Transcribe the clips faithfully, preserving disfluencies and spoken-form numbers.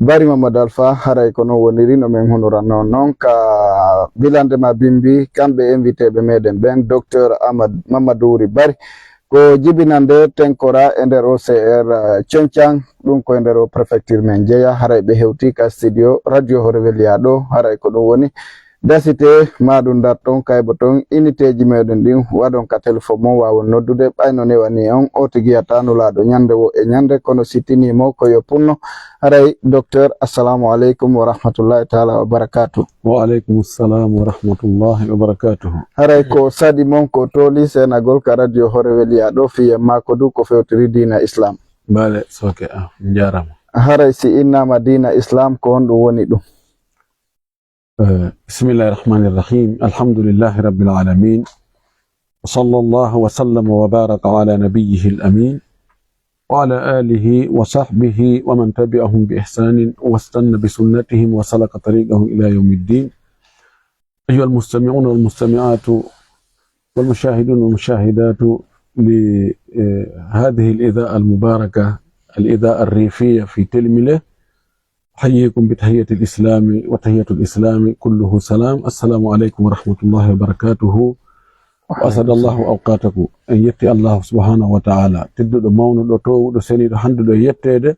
Bari Mamadou Alpha, haray ko noon woniri no min hunoratnoo noon ka bilande ma bimbi, kamɓe invité ɓe meɗen ɓen, Docteur Ahmad Mamadou Wuri Bari, ko jibinande Tenkora e nder O C R, eh, Coñcang, ɗum ko e nder o préfecture men jeya, haray ɓe hewti ka studio Radio Hoore Weliyaa ɗo, haray ko ɗum woni dasite ma ɗum ndarton kaybo ton unité ji meɗen ɗin, waɗon ka téléphone mon, waawon noddude, ɓay no newani on, o tigi yata nulaaɗo ñande wo e ñande, kono si tinii mo ko yo punno. Haray, Docteur, assalamu aleykum wa rahmatullahi taala wa barakatuh. Wa aleykum salam wa rahmatullahi wa barakatuh. Haray ko saɗi mon ko tooli seenagol ka Radio Hoore Weliyaa ɗo fii e maako du ko fewtiri diina Islam. Baale Sooke, a, on njaaraama. Haray si innama diina Islam, ko honɗum woni ɗum? Eh, bismillahi rahmani rahim. Alhamdulillahi rabbil alamin. Wa sallallahu wa sallama wa baraka ala nabiyyihi al-amin. Wa ala alihi wa sahbihi wa man tabi'ahum bi ihsanin wa istanna bi sunnatihim wa salaka tariqahum ila yawmiddin. Ayyuhal mustami'una wal mustami'atu wal mushahiduna wal mushahidatu li, eh, hadhihi al-idha'a al-mubaraka, al-idha'a ar-rifiyya fi Telimile. أحييكم بتحية الإسلام، وتحية الإسلام كله سلام. السلام عليكم ورحمة الله وبركاته. وأسعد الله أوقاتكم. En yetti Allahu subhanahu wa ta'ala, tedduɗo, mawnuɗo, toowuɗo, seniiɗo, handuɗo e yetteede.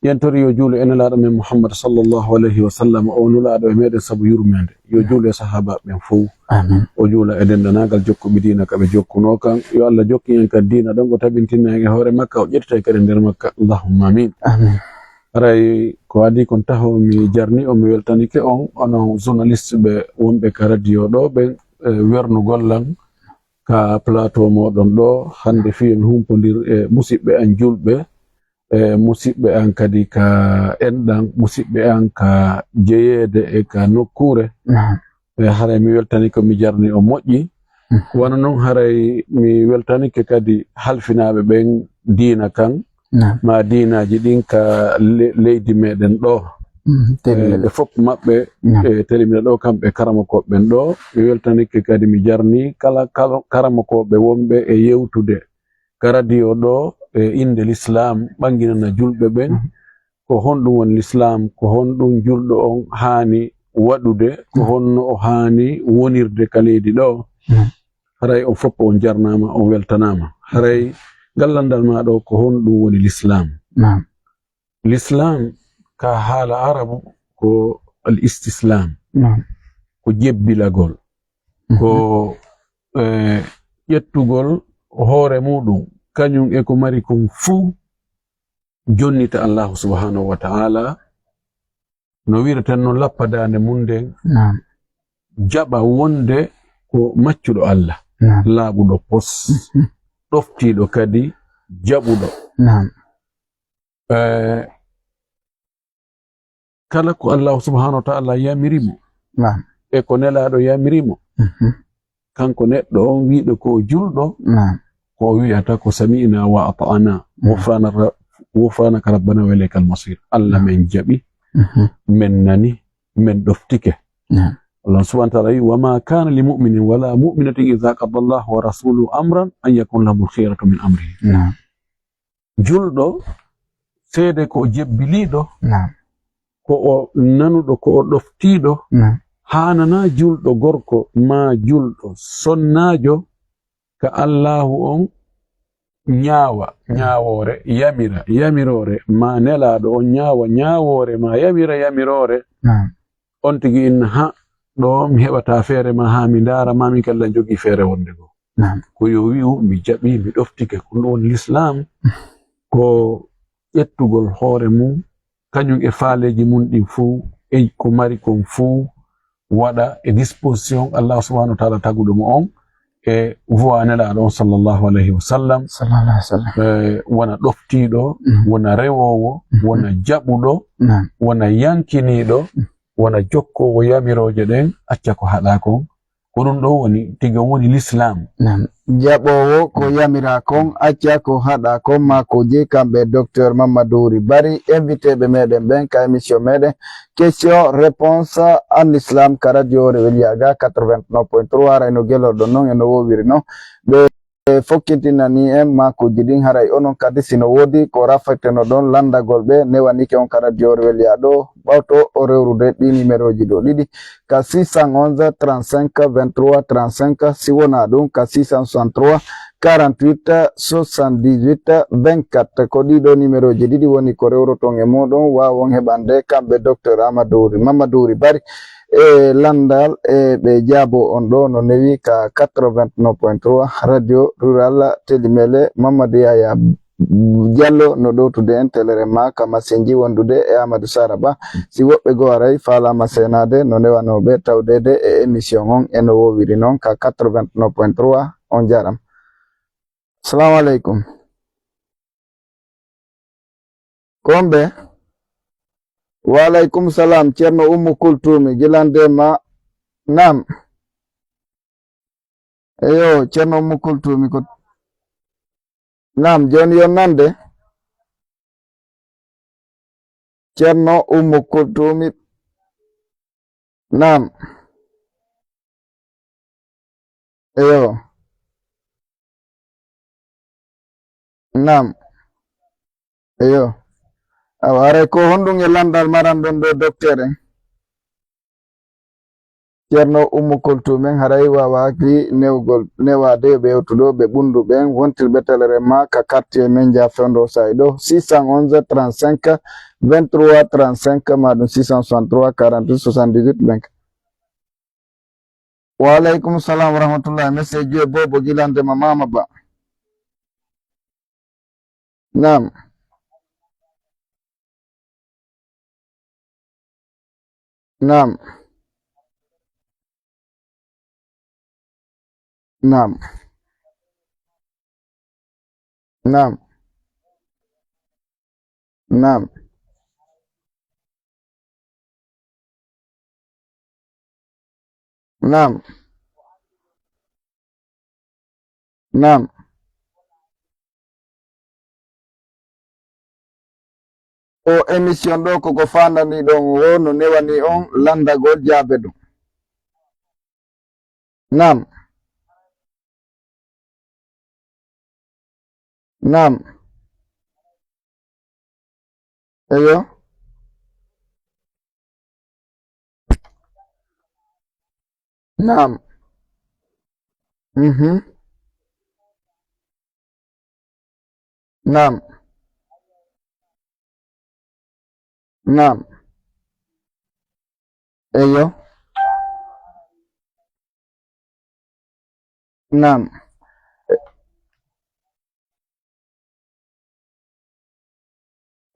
Yen tori yo juulu e Nelaaɗo men Muhammad sallallahu alayhi wa sallam, o nulaaɗo e meɗen sabu yurmeende. Yo juulu e sahaabaaɓe ɓen fow. Amin. O juula e denndanaagal jokkuɓe diina ka ɓe jokkunoo kan. Yo Allah jokkin en kan diina ɗon, o tabintina en e hoore makka, o ƴettita en kadi nder makka. Allahumma amin. Amin. Haray ko adii kon taho, mi jarni on, mi weltanike on, onon journaliste ɓe wonɓe ka radio ɗo ɓen, e wernugol lan ka plateau moɗon ɗo hannde, fii yo mi humpondir e musiɓɓe an julɓe, e musiɓɓe an kadi ka enɗan, musiɓɓe an ka jeyeede e ka nokkuure. Naam. E haray mi weltani ko mi jarni on moƴƴi. Mhm. Wano non haray mi weltanike kadi halfinaaɓe ɓen diina kan, Naam. ma diinaaji ɗin ka le-, leydi meɗen ɗo. Mhm. E, Telimile. Ɓe fof maɓɓe, Naam. e, Telimile ɗo, kamɓe karamokooɓe ɓen ɗo. Mi weltanike kadi, mi jarni kala, kala karamokooɓe wonɓe e yewtude ka radio ɗo e innde Lislaam, ɓanginana julɓe ɓen. Mhm. Ko honɗum woni Lislaam? Ko honɗum julɗo on haani waɗude? Ko Mhm. honno o haani wonirde ka leydi ɗo? Mhm. Haray on fof on jarnaama, on weltanaama. Haray ngal lanndal ma ɗo, ko honɗum woni Lislaam? Naam. Lislaam ka haala arabu ko al istislam, Naam. ko jebbilagol, Mhm. ko, eh, ƴettugol hoore muɗum, kañum e ko mari kon fuu, jonnita Allahu subhanahu wa ta'ala, no wi'reten non, lappa daande mum nden, Naam. jaɓa wonde ko maccuɗo Allah, Naam. laaɓuɗo pos, Mhm. ɗoftiiɗo kadi jaɓuɗo. Naam. Eh, kala ko Allahu subhanahu wa ta'ala yamiri mo, Naam. e ko Nelaaɗo yamiri mo, Mhm. kanko neɗɗo on wi'ɗo ko o julɗo, Naam. ko o wi'ata ko sami'na wa ata'na, Mhm. ghufrana ra-, ghufranaka rabbana wa ilaykal masir. Allah Naam. men jaɓi, Mhm. men nani, men ɗoftike. Naam. Allah subhanahu wa ta'ala wi'i, "Wa ma kana li mu'minin wa la mu'minatin idha qada Allahu wa rasuluhu amran an yakuna lahumul khiyaratu min amrihim." Naam. Julɗo, seede ko o jebbiliiɗo, Naam. ko o nanuɗo, ko o ɗoftiiɗo, Naam. haanana julɗo gorko maa julɗo sonnaajo ka Allahu on ñaawa, ñaawoore, yamira, yamiroore, maa Nelaaɗo on ñaawa, ñaawoore, maa yamira, yamiroore. Naam. On tigi inna, ha, ɗo mi heɓata feere ma, ha mi ndaara ma, min kadi lan jogii feere wonde goo. Naam. Ko yo wi'u, mi jaɓi, mi ɗoftike, ko ɗum woni Lislaam. Ko ƴettugol hoore mum, kañum e faaleeji mum ɗin fow, e ko mari kon fow, waɗa e disposition Allah subhanahu wa ta'ala taguɗo mo on, e voie Nelaaɗo on sallallahu alayhi wa sallam. Sallallahu alayhi wa sallam. E, wona ɗoftiiɗo, Mhm. wona rewoowo, Mhm. wona jaɓuɗo, Naam. wona yankiniiɗo, Mhm. wona jokkoowo yamirooje ɗen, acca ko haɗaa kon. Ko ɗum ɗo woni, tigi on woni Lislaam. Naam. Jaɓoowo ko yamiraa kon, acca ko haɗaa kon, maa ko jeyi kamɓe Docteur Mamadou Wuri Bari, invité ɓe meɗen ɓen ka émission meɗen Question Réponse en Islam ka Radio Hoore Weliyaa ga quatre-vingt-neuf point trois, haray no gelorɗon non e no wowiri non. Ɓe e fokkintinani en maakuuji ɗin. Haray onon kadi, si no woodi ko rafeteno ɗon lanndagol ɓe, newanike on ka radio Orwellia ɗo, ɓawto o rewrude ɗi nimerooji ɗo ɗiɗi, ka six cent onze trente-cinq vingt-trois trente-cinq, si wonaa ɗum, ka six cent soixante-trois quarante-huit soixante-dix-huit vingt-quatre. Ko ɗiɗo nimerooji ɗiɗi woni ko rewroton e muɗum, waawon heɓande kamɓe Docteur Amadou Wuri, Mamadou Wuri Bari, e lanndal, e ɓe jaabo on ɗo no newi ka quatre-vingt-neuf point trois Radio Rural Télimélé. Mamadou Yaya Diallo no ɗowtude en telere ma ka masinji wondude e Amadou Sara Ba. Si woɓɓe goo aray faalaama seenaade, no newanoo ɓe tawdeede e émission on e no woowiri non ka quatre-vingt-neuf point trois. On jaram. Salamu aleykum. Ko on ɓe? Wa aleykum salam, Ceerno Ummu Kultumi, gila nde ma. Naam. Eyo, Ceerno Ummu Kultumi ko. Naam, jooni yo nande. Ceerno Ummu Kultumi. Naam. Eyo. Naam. Eyo. Awa, haray ko honɗum e lanndal maranɗon ɗo, docteur en? Ceerno Ummu Kultumi en haray waawaaki newgol, newaade ɓe yewtuɗo ɓe ɓunndu ɓen wontirɓe telere ma ka quartier men Jafendo Sayɗo, six cent onze trente-cinq vingt-trois trente-cinq, ma ɗum six cent soixante-trois quarante-huit soixante-dix-huit vingt. Wa aleykum salam wa rahmatullah. Monsieur Diop Bobo, gila nde ma Mama Ba. Naam. Naam. Naam. Naam. Naam. Naam. Naam. O émission ɗo koko faandani ɗon o no newani on lanndagol jaabe ɗum. Naam. Naam. Eyo. Naam. Mhm. Naam. Naam. Eyo. Naam.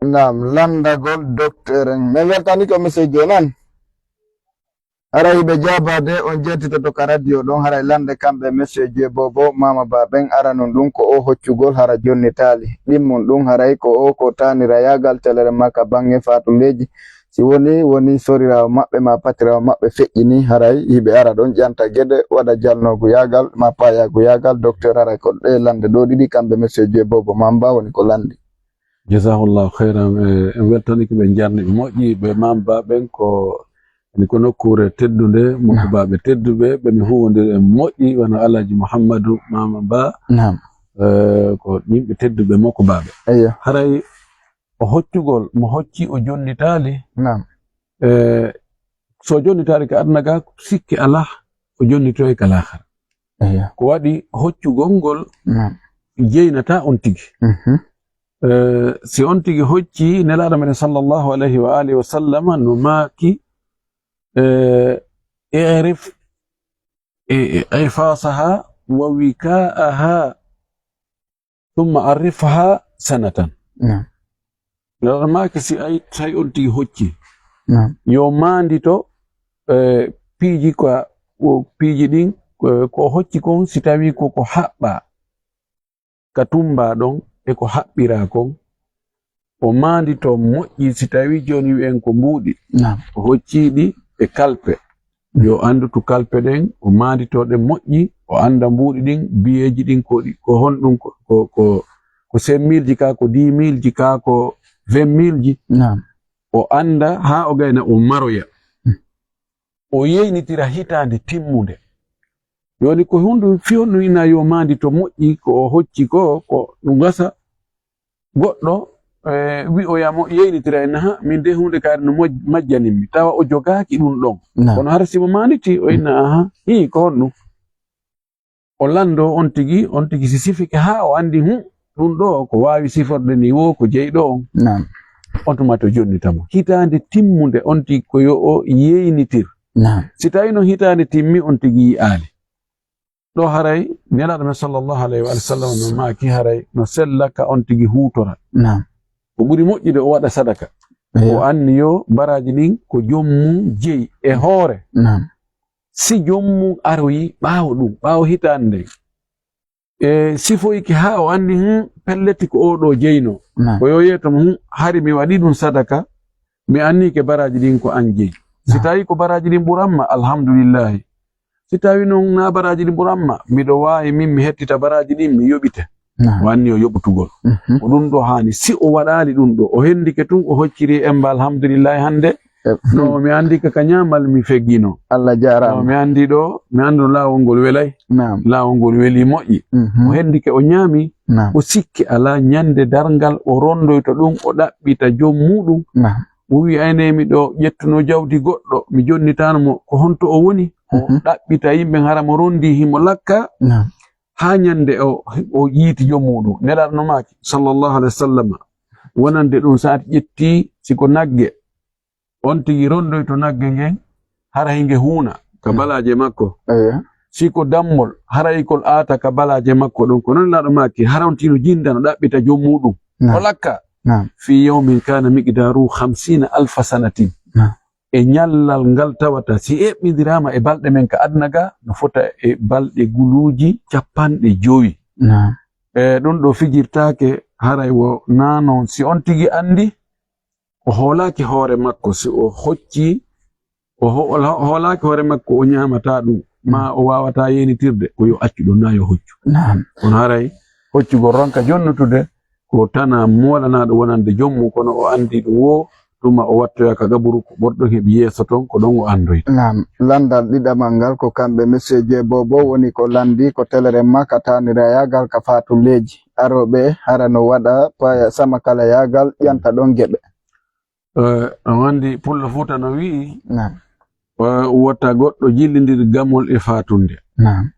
Naam, lanndagol docteur en. Min weltani ko monsieur Diop nan. Haray ɓe jaabaade, on jettitoto ka radio ɗon, haray lannde kamɓe monsieur Diop Bobo, Mama Ba ɓen aranun ɗum ko o hoccugol hara jonnitaali. Ɗimmun ɗum haray ko o ko taanira yaagal telere makka baŋŋe faatuleeji. Si woni, woni soriraawo maɓɓe maa patiraawo maɓɓe feƴƴini, haray hiɓe ara ɗon ƴanta gede, waɗa jalnoogu yaagal maa paayaagu yaagal, docteur haray ko ɗe lannde ɗo ɗiɗi kamɓe monsieur Diop Bobo Mama Ba woni ko lanndi. Jazakallahu khairan. Eh, en weltanike ɓe, jarni ɓe moƴƴi, ɓe Mama Ba ɓen ko, ni ko nokkuure teddunde, mokko Naam. Baaɓe tedduɓe, ɓe mi huwondiri e moƴƴi, wano Alhaji Muhammadu Mama Ba. Naam. Eh, ko yimɓe tedduɓe, mokko baaɓe. Eyo. Haray o hoccugol, mo hocci o jonnitaali. Naam. Eh, so jonnitaali ka aduna ga, sikke alaa, o jonnitoy ka laakhara. Eyo. Ko waɗi hoccugol ngol Naam. Jeynata on tigi. Mhm. Eh, si on tigi hocci, Nelaaɗo meɗen sallallahu alayhi wa alihi wa sallama no maaki, eh, "I'rif, eh, ifasaha wa wika'aha, thumma arifha sanatan." Naam. Nelaaɗo maaki si ay, tawi on tigi hocci. Naam. Yo maandito, eh, piiji ko, ko piiji ɗin, ko, ko hocci kon, si tawi ko, ko haɓɓa. Ka tumba ɗon e ko haɓɓiraa kon, o maandito moƴƴi. Si tawii jooni wi'en ko mbuuɗi, Naam. O hocciiɗi e kalpe, yo anndu to kalpe ɗen, o maandito ɗe moƴƴi, o annda mbuuɗi ɗin, biyeeji ɗin ko ɗi, ko honɗum, ko, ko, ko, ko cinq mille ji ka, ko dix mille ji ka, ko vingt mille ji. Naam. O annda haa o gayna o maroya. Hmm. O yeynitira hitaande timmunde. Jooni ko hunde fii honɗum ina yo maandi to moƴƴi ko o hocci ko, ko ɗum gasa goɗɗo, eh, wi'oya mo yeynitira en, "Aha, min de huunde kaari no moj-, majjanin mi." Tawa o jogaaki ɗum ɗon. Naam. Kono hara si mo maanditi, o inna, "Aha, hii, ko honɗum?" O lanndoo on tigi, on tigi si sifike haa o anndi, "Hum, ɗum ɗo ko waawi siforde ni wo ko jeyɗo on." Naam. On tuma to jonnita mo. Hitaande timmunde on tigi ko yo o yeynitir. Naam. Si tawi noon hitaande timmi, on tigi yi'aali. Ɗo haray Nelaaɗo men sallallahu alayhi wa sallam no maaki haray no sella ka on tigi huutora. Naam. Ko ɓuri moƴƴude o waɗa sadaka. Eyo. O anniyo baraaji ɗin ko joom mum jeyi e hoore. Naam. Si joom mum aroyi ɓaawo ɗum, ɓaawo hitaande nden, e sifoyike haa o anndi, "Hum, pelleti ko oo ɗoo jeyno." Naam. Ko yo yeeto mo, "Hum, hari mi waɗi ɗum sadaka, mi anniike baraaji ɗin ko an jeyi." Si Naam. tawi ko baraaji ɗin ɓuran ma, alhamdulillahi. Si tawi noon na baraaji ɗin ɓuran ma, miɗo waawi min mi hettita baraaji ɗin, mi yoɓite. Naam. O anniyo yoɓtugol. Mhm. Ko ɗum ɗo haani. Si o waɗaali ɗum ɗo, o hendike tun, o hocciri en ba alhamdulillahi hannde. Eh, no mi anndi ka, ka ñaamal mi feggino. Allah jaaraama. No mi anndi ɗo, mi anndi no laawol ngol welay. Naam. Laawol ngol weli moƴƴi. Mhm. O hendike o ñaami, Naam. o sikki alaa ñande darngal o rondoyto ɗum, o ɗaɓɓita joom muɗum. Naam. O wi'i, "Ayne miɗo ƴettuno jawdi goɗɗo, mi jonnitaano mo, ko honto o woni?" O Mhm. ɗaɓɓita yimɓe hara mo rondi himo lakka. Naam. Haa ñande o, o yiiti joom muɗum. Nelaaɗo no maaki, sallallahu alayhi wa sallam, wonande ɗum sa ƴetti, si ko nagge, on tigi rondoyto nagge ngen, hara hinge huuna ka Mm. balaaje makko. Eyo. Si ko dammol, hara ikol aata ka balaaje makko ɗon. Ko non Nelaaɗo maaki, hara on tino jinda no ɗaɓɓita joom muɗum. Naam. O lakka. Naam. Fi yawmin kana miqdaru khamsina alfa sanatin. Naam. E ñallal ngal tawata, si eɓɓindiraama e balɗe men ka aduna ga, no fota e balɗe guluuji capanɗe jowi. Naam. E ɗum ɗo fijirtaake, haray wo naa non si on tigi anndi, o hoolaaki hoore makko, si o hocci, o ho-, o hoolaaki hoore makko, o ñaamataa ɗum, ma o waawataa yeenitirde, ko yo accu ɗum, naa yo hoccu. Naam. Kono haray hoccugol ronka jonnutude, ko tana moolanaaɗo wonande joom mum, kono o anndi ɗum wo, tuma o wattoya ka gaburu, ko ɓorɗon heɓi yeeso ton, ko ɗon o anndoyta. Naam, lanndal ɗiɗamal ngal ko kamɓe Monsieur J Bobo woni ko lanndi ko telere ma ka taanirayaagal ka faatulleeji. Arooɓe hara no waɗa paya sama kala yaagal ƴanta ɗon geɓe. Eh, on anndi Pullo Fuuta no wi'i, Naam. eh, wota goɗɗo jillindir gamol e faatunde. Naam.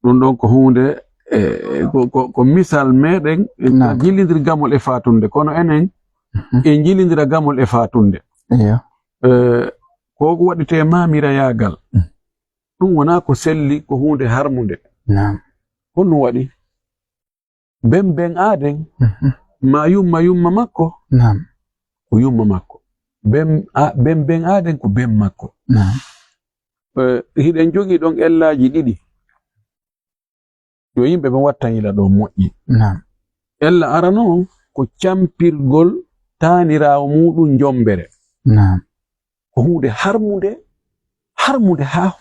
Ɗum ɗon ko huunde, eh, ko, ko, ko misal meɗen, eh, Naam. jillindir gamol e faatunde. Kono enen, Mhm. en jilindira gamol e faatunde. Iyo. Eh, ko ko waɗetee maamirayaagal. Mm. Ɗum wonaa ko selli, ko huunde harmunde. Naam. Honno waɗi? Ben ben aaden, Mhm. ma yumma yumma makko, Naam. ko yumma makko. Ben a-, ben ben aaden ko ben makko. Naam. Eh, hiɗen jogii ɗon ellaaji ɗiɗi. Yo yimɓe ɓen wattan yila ɗo moƴƴi. Naam. Ella arano on ko campirgol taaniraawo muuɗum njombere. Naam. Ko huunde harmunde, harmunde haa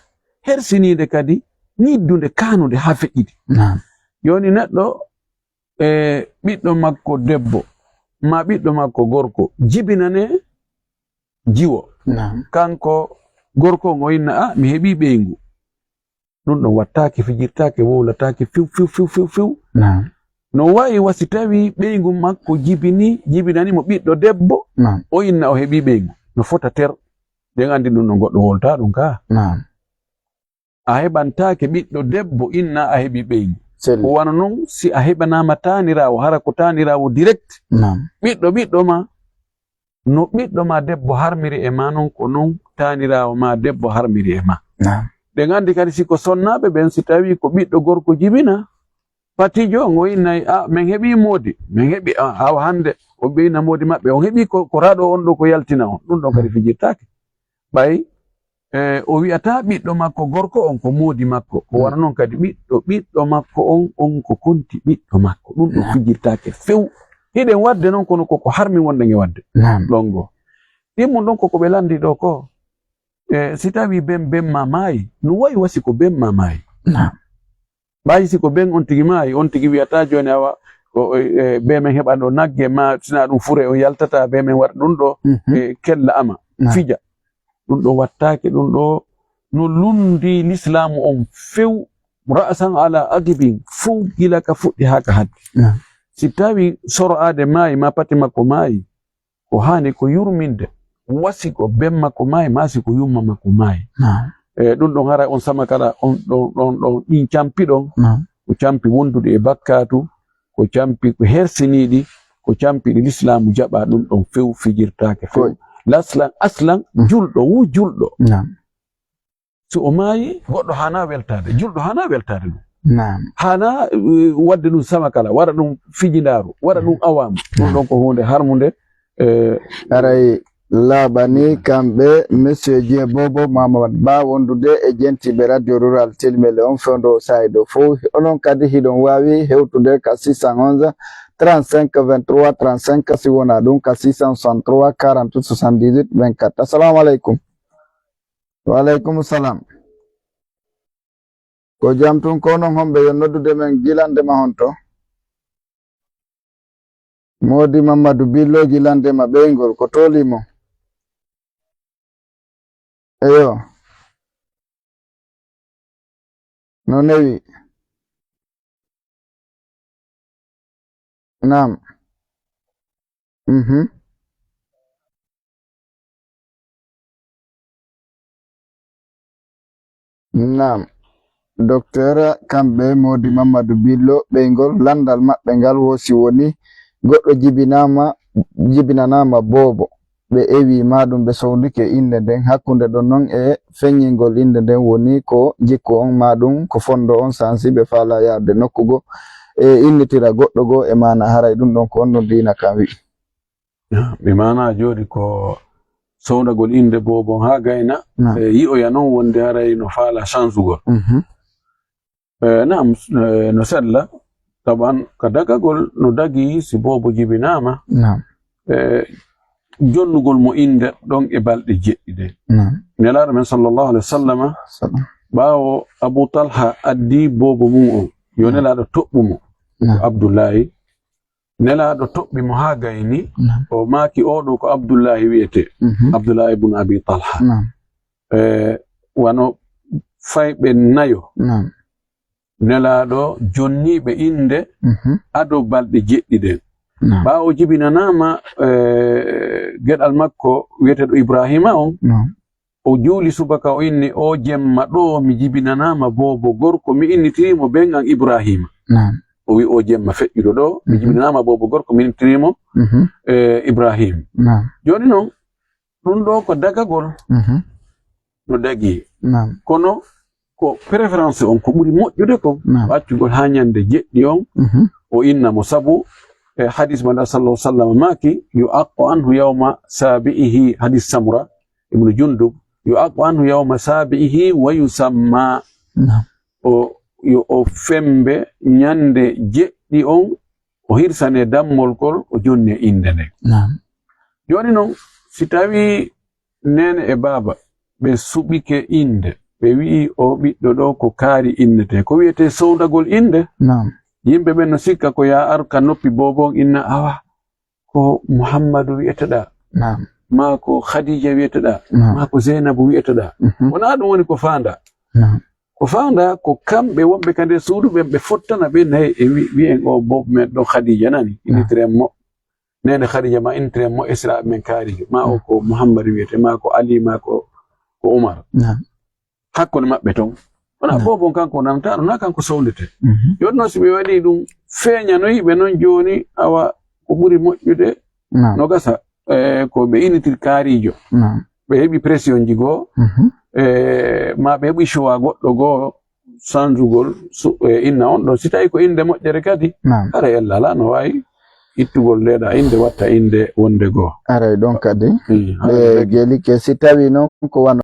hersiniinde kadi ñiddunde, kaanunde haa feƴƴiti. Naam. Jooni neɗɗo e ɓiɗɗo makko debbo, maa ɓiɗɗo makko gorko, jibinane jiwo. Naam. Kanko gorko on o inna, "A, mi heɓii ɓeyngu." Ɗum ɗon wattaake, fijirtaake, wowlataake, fiw, fiw, fiw, fiw, fiw. Naam. No wayi wa si tawi ɓeyngu makko jibini, jibinani mo ɓiɗɗo debbo, Naam. o inna o heɓii ɓeyngu. No fota ter. Ɗen anndi ɗum ɗon goɗɗo wowlata ɗum ka. Naam. A heɓantaake ɓiɗɗo debbo inna a heɓii ɓeyngu. Selli. Ko wano non si a heɓanaama taaniraawo, hara ko taaniraawo direct. Naam. Ɓiɗɗo ɓiɗɗo ma, no ɓiɗɗo ma debbo harmiri e ma non, ko non taaniraawo ma debbo harmiri e ma. Naam. Ɗen anndi kadi si ko sonnaaɓe ɓen, si tawi ko ɓiɗɗo gorko jibina, patijo ngo innay, "A, min heɓii moodi, min heɓii, a, awa hannde o ɓeyna moodi maɓɓe, on heɓii ko, ko raɗo on ɗo ko yaltina on." Ɗum ɗon kadi fijirtaake. Ɓay, eh, o wi'ataa ɓiɗɗo makko gorko on ko moodi makko. Ko wano non kadi ɓiɗɗo, ɓiɗɗo makko on, on ko konti ɓiɗɗo makko. Ɗum ɗon fijirtaake few. Hiɗen waɗde non kono koko harmi wonɗen e waɗde. Naam. Ɗon go. Ɗimmun ɗon koko ɓe lanndi ɗo ko, eh, si tawi ben, ben ma maayi, no wayi wa si ko ben ma maayi. Naam. Ɓay si ko ben on tigi maayi, on tigi wi'ataa jooni awa, ko, eh, be men heɓa ɗo nagge ma, sina ɗum fure on yaltata, be men waɗa ɗum ɗo, Mhm. eh, kella ama, Naam. fija. Ɗum ɗo wattaake, ɗum ɗo no lundi lislaamu on few, ra'san ala aqibin, fow gila ka fuɗɗi haa ka haddi. Naam. Si tawi soro aade maayi, ma pati makko maayi, ko haani ko yurminde, wasi ko ben makko maayi, ma si ko yumma makko maayi. Naam. E, ɗum ɗon haray on sama kala, on ɗon, ɗon, ɗon, ɗin campi ɗon, Naam. ko campi wonduɗi e bakkaatu, ko campi ko hersiniiɗi, ko campi ɗi Lislaamu jaɓa ɗum ɗon few fijirtaake few. Koy. Laslan, aslan, Mm. julɗo, wu julɗo. Naam. Si o maayi, goɗɗo haana weltaade, julɗo haana weltaade ɗum. Naam. Haana, eh, waɗde ɗum sama kala, waɗa ɗum fijindaaru, waɗa ɗum awaamu. Ɗum Naam. ɗon ko huunde harmunde, eh, Haray laaɓani kamɓe, Monsieur Dieng Bobo Mamadou Ba, wondude e jentiiɓe Radio Rural Tilmele on fewndo saa'i ɗo fow. Onon kadi hiɗon waawi hewtude ka six cent onze, trente-cinq vingt-trois trente-cinq, si wonaa ɗum ka six cent soixante-trois quarante soixante-dix-huit vingt-quatre. Assalamu aleykum. Wa aleykum salam. Ko jam tun, ko onon homɓe, yo noddude men gila ndema honto? Moodi Mamadou Billo gila ndema ɓeygol, ko tooli mo? Eyo. No newi? Naam. Mhm. Naam. Docteur, kamɓe Moodi Mamadou Billo, ɓeygol, landal maɓɓe ngal wo si woni goɗɗo jibinaama, jibinanaama boobo, ɓe ewi ma ɗum, ɓe sowndike innde nden. Hakkunde ɗon non e feññingol innde nden woni ko jikku on ma ɗum ko fondo on sansi ɓe faala yaade nokku goo e innitira goɗɗo goo e maana. Haray ɗum ɗon ko on ɗon diina kan wi'i. Bi maana jooɗi ko sowndagol innde boobon haa gayna, Naam. e yi'oya non wonde haray no faala sansugol. Mhm. E, naam, e, no sella, taban ka dagagol no dagi si boobo jibinaama, Naam. e, jonnugol mo innde ɗon e balɗe jeɗɗi ɗen. Naam. Nelaaɗo men sallallahu alaihi wa sallama, Salam. ɓaawo Abu Talha addi boobo mum on, yo Naam. Nelaaɗo toɓɓu mo, Naam. Abdullahi, Nelaaɗo toɓɓi mo haa gayni, Naam. o maaki, "Oo ɗoo ko Abdullahi wi'etee, Mhm. Abdullahi ibn Abi Talha." Naam. E, wano fayɓe nayo, Naam. Nelaaɗo jonniiɓe innde Mhm. ado balɗe jeɗɗi ɗen. Naam. Ɓaawo jibinanaama, e, geɗal makko wi'eteeɗo Ibrahima on, Naam. o juuli subaka, o inni, "O jemma ɗoo, mi jibinanaama boobo gorko, mi innitiri mo ben an Ibrahima." Naam. O wi'i, "O jemma feƴƴuɗo ɗoo, mi Mhm. jibinanaama boobo gorko, mi innitiri mo, Mhm. e, Ibrahim." Naam. Jooni non, ɗum ɗoo ko dagagol Mhm. no dagi. Naam. Kono ko préférence on, ko ɓuri moƴƴude kon, Naam. ko accugol haa ñande jeɗɗi on, Mhm. o inna mo. Sabu e hadis mo nda sallallahu alaihi wa sallam maaki, "Yu'aqqu anhu yawma sabi'ihi," hadis Samura ibnu Jundub, "Yu'aqqu anhu yawma sabi'ihi wa yusamma." Naam. O, yo o fembe ñande jeɗɗi on, o hirsane dammol kol, o jonne innde nden. Naam. Jooni non, si tawi neene e baaba ɓe suɓike innde, ɓe wi'i, "O ɓiɗɗo ɗoo ko Kaari innetee," ko wi'etee sowndagol innde. Naam. Yimɓe ɓen no sikka ko yaa ar ka noppi boobo on inna, "Awa, ko Muhammadu wi'eteɗaa, Naam. maa ko Khadija wi'eteɗaa, Naam. maa ko Zeynabu wi'eteɗaa." Mhm. Wonaa ɗum woni ko faandaa. Naam. Ko faandaa ko kamɓe wonɓe ka nder suudu ɓen, ɓe fottana ɓe nayi e wi-, wi'en, "O boobo men ɗoo Khadija nani, Naam. innitiren mo. Neene Khadija ma innitiren mo esiraaɓe men Kaarijo. Maa o Naam. ko Muhammadu wi'etee, maa ko Ali, maa ko, ko Umar." Naam. Hakkunde maɓɓe ton. Wona Naam. boobo on kanko nanata, ɗum na kanko sowndete. Mhm. Yonno si ɓe waɗi ɗum feeñanoyi ɓe non jooni, awa ko ɓuri moƴƴude Naam. no gasa, e, ko ɓe innitir Kaarijo. Naam. Ɓe heɓi pression ji goo, Mhm. e, ma ɓe heɓi choix goɗɗo goo, sanjugol su-, e, inna on ɗon. Si tawi ko innde moƴƴere kadi, Naam. hara ella alaa no waawi ittugol ndeeɗa innde, watta innde wonde goo. Aray ɗon kadi. Mm, hara E, ella. Gelike, si tawi non ko wano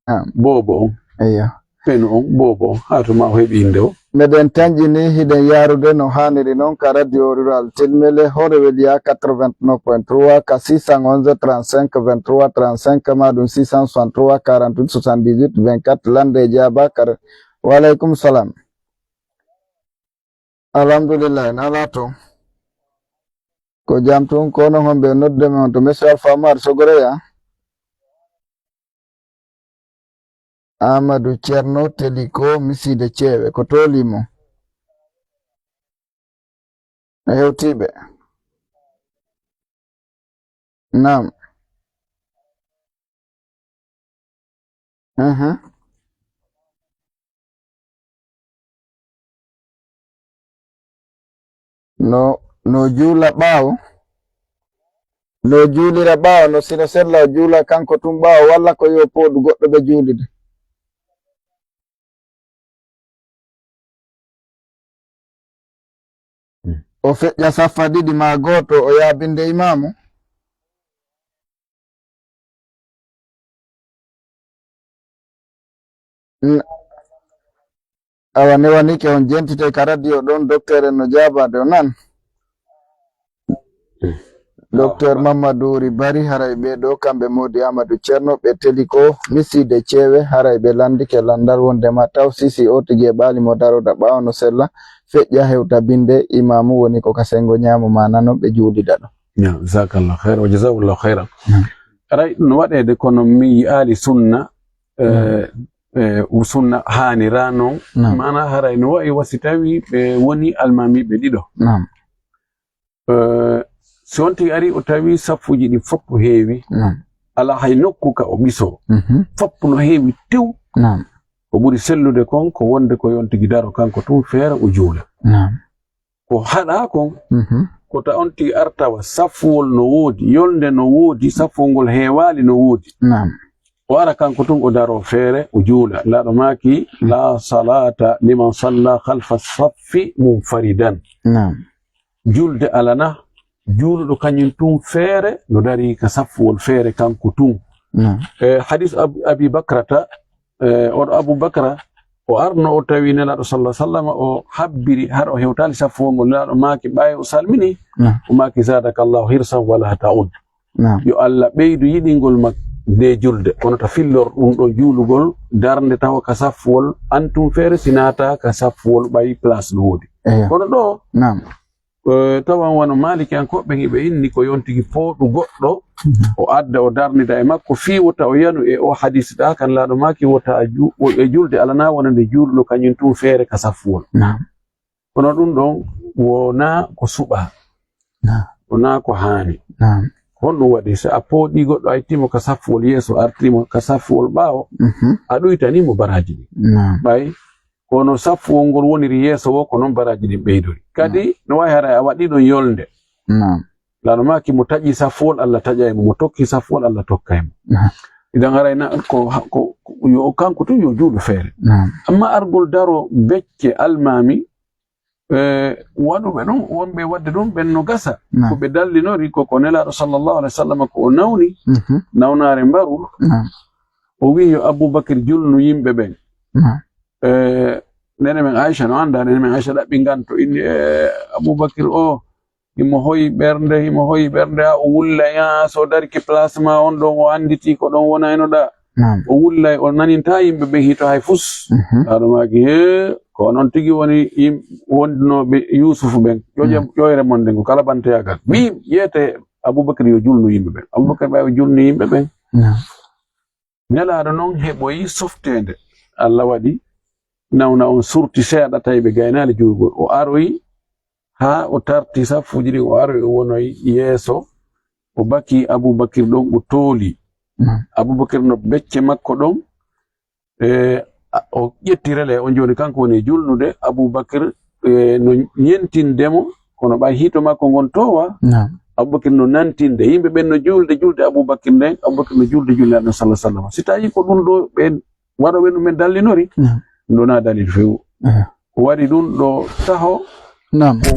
Naam. Boobo on. Eya. Peno on, boobo on, haa to ma o heɓi innde o. Meɗen tanƴini, hiɗen yaarude no haaniri non ka Radio Rural Tilmele, hoore Weliya quatre-vingt-neuf point trois, ka six cent onze trente-cinq vingt-trois trente-cinq, ma ɗum six cent soixante-trois quarante-huit soixante-dix-huit vingt-quatre, lande e jaaba kare. Wa aleykum salam. Alhamdulillahi, na alaa toon. Ko jam toon, ko onon homɓe noddude men on to Monsieur Alpha Mar Sogoroya? Amadou Thierno Teliko, Misiide Ceewe, ko tooli mo? E hewtiiɓe. Naam. Aha. No, no juula ɓaawo? No juulira ɓaawo, no sila sella o juula kanko tun ɓaawo, walla ko yo pooɗu goɗɗo ɓe juulide? O feƴƴa saffa ɗiɗi maa gooto, o yaabinde imaamu? N-, awa, ne wani ke on jentite ka radio ɗon, docteur en no jaabaade o nan. Docteur Mamadou Ri Bari, haray ɓe ɗo, kamɓe Modi Amadou Thierno, ɓe teli ko Misiide Ceewe, haray ɓe landike landal wondema taw sisi o tigi e ɓaali mo daroda ɓaawo no sella, feƴƴa hewta binde imaamu woni ko ka sengo ñaamo ma nano ɓe juulida ɗo. Naam, jazakallah khair, wa jazakallah khairan. Naam. Aray, no waɗeede kono mi yi'aali sunna, eh, Naam. eh, u sunna haanira non. Naam. Maana haray no wa'i wasi tawi ɓe woni almaamiiɓe ɗiɗo. Naam. Eh, si on tigi ari o tawi saffuuji ɗin fof heewi. Naam. Alaa hay nokku ka o ɓisoo. Mhm. Fof no heewi tew. Naam. Ko ɓuri sellude kon ko wonde ko yon tigi daro kanko tun feere o juula. Naam. Ko haɗaa kon, Mhm. ko ta on tigi artawa saffuwol no woodi, yolnde no woodi, saffuwol ngol heewaali no woodi. Naam. O ara kanko tun o daro feere o juula. Laaɗo maaki, "La salata liman salla khalfa saffi munfaridan." Naam. Julde alana juuluɗo kañum tun feere no dari ka saffuwol feere kanko tun. Naam. E hadis Ab-, Abi Bakrata, e, oɗo Abu Bakra, o arno o tawi Nelaaɗo sallallahu alaihi wasallam o habbiri har o hewtaali saffuwol ngol. Nelaaɗo maaki ɓaawo o salmini, Naam. o maaki, "Zadakallahu hirsan wala ta'ud." Naam. Yo Allah ɓeydu yiɗingol ma nde julde. Kono ta fillor ɗum ɗo juulugol darnde tawa ka saffuwol antum feere si naata ka saffuwol ɓay place no woodi. Eyo. Kono ɗo, Naam. eh, tawan wano Maalikiyankooɓe hiɓe inni ko yontigi pooɗu goɗɗo, Mhm. o adda o darnida e makko fii wota o yanu e o hadis ɗa kan laaɗo maaki wota a ju-, o, e julde alana wonande juuluɗo kañum tun feere ka saffuwol. Naam. Kono ɗum ɗon wonaa ko suɓaa. Naam. Wonaa ko haani. Naam. Honɗum waɗi? So a pooɗii goɗɗo, a ittii mo ka saffuwol yeeso, artii mo ka saffuwol ɓaawo, Mhm. a ɗuytanii mo baraaji ɗin. Naam. Ɓay kono saffuwol ngol woniri yeeso woo, ko non baraaji ɗin ɓeydori. Kadi, Naam. no waawi haray a waɗii ɗon yolnde. Naam. Laaɗo maaki mo taƴi saffuwol, Allah taƴay mo. Mo tokki saffuwol, Allah tokkay mo. Naam. Idan haray na, ko, ko, ko, yo kanko tun yo juulu feere. Naam. Amma argol daro becce almaami, eh, waɗuɓe ɗum, wonɓe waɗde ɗum, ɓen no gasa. Naam. Ko ɓe dallinori ko, ko Nelaaɗo sallallahu alaihi wasallam ko o nawni, Mhm. nawnaare mbarul. Naam. O wi'i yo Abubakar julnu yimɓe ɓen. Naam. Eh, nene men Aisha no annda, nene men Aisha ɗaɓɓi nganto, inni, eh, Abubakar o, himo hoyi ɓernde, himo hoyi ɓernde, haa o wullay, haa so darike place ma on ɗon, o annditi ko ɗon wonaynoɗa. Naam. O wullay, o naninta yimɓe ɓen hito hay fus. Mhm. Aɗo maaki, "Hee, ko onon tigi woni yim-, wondunooɓe Yuusufu ɓen. Ƴoƴe-, Naam. ƴoyre mon nden, ko kala banteyaagal." Wi, yeete Abubakar yo julnu yimɓe ɓen. Abubakar ɓay o julni yimɓe ɓen. Naam. Nelaaɗo non heɓoyi softeende. Allah waɗi nawna on surti seeɗa, tawi ɓe gaynaali juulgol. O aroyi haa o tarti saffuuji ɗin, o aroyi o wonoyi yeeso. O baki Abubakir ɗon, o tooli. Naam. Abubakir no becce makko ɗon, e, a, o ƴetti rele, on jooni kanko woni e julnude. Abubakir, e, no ñentinde mo, kono ɓay hito makko ngon towa. Naam. Abubakir no nantinde. Yimɓe ɓen no juulde, julde Abubakir nden, Abubakir no juulde, julde Annabi sallallahu alaihi wasallam. Si tawi ko ɗum ɗo ɓen waɗooɓe ɗum ɓen dallinori, Naam. ɗum ɗo na dalil few. Aha. Ko waɗi ɗum ɗo taho, Naam. ko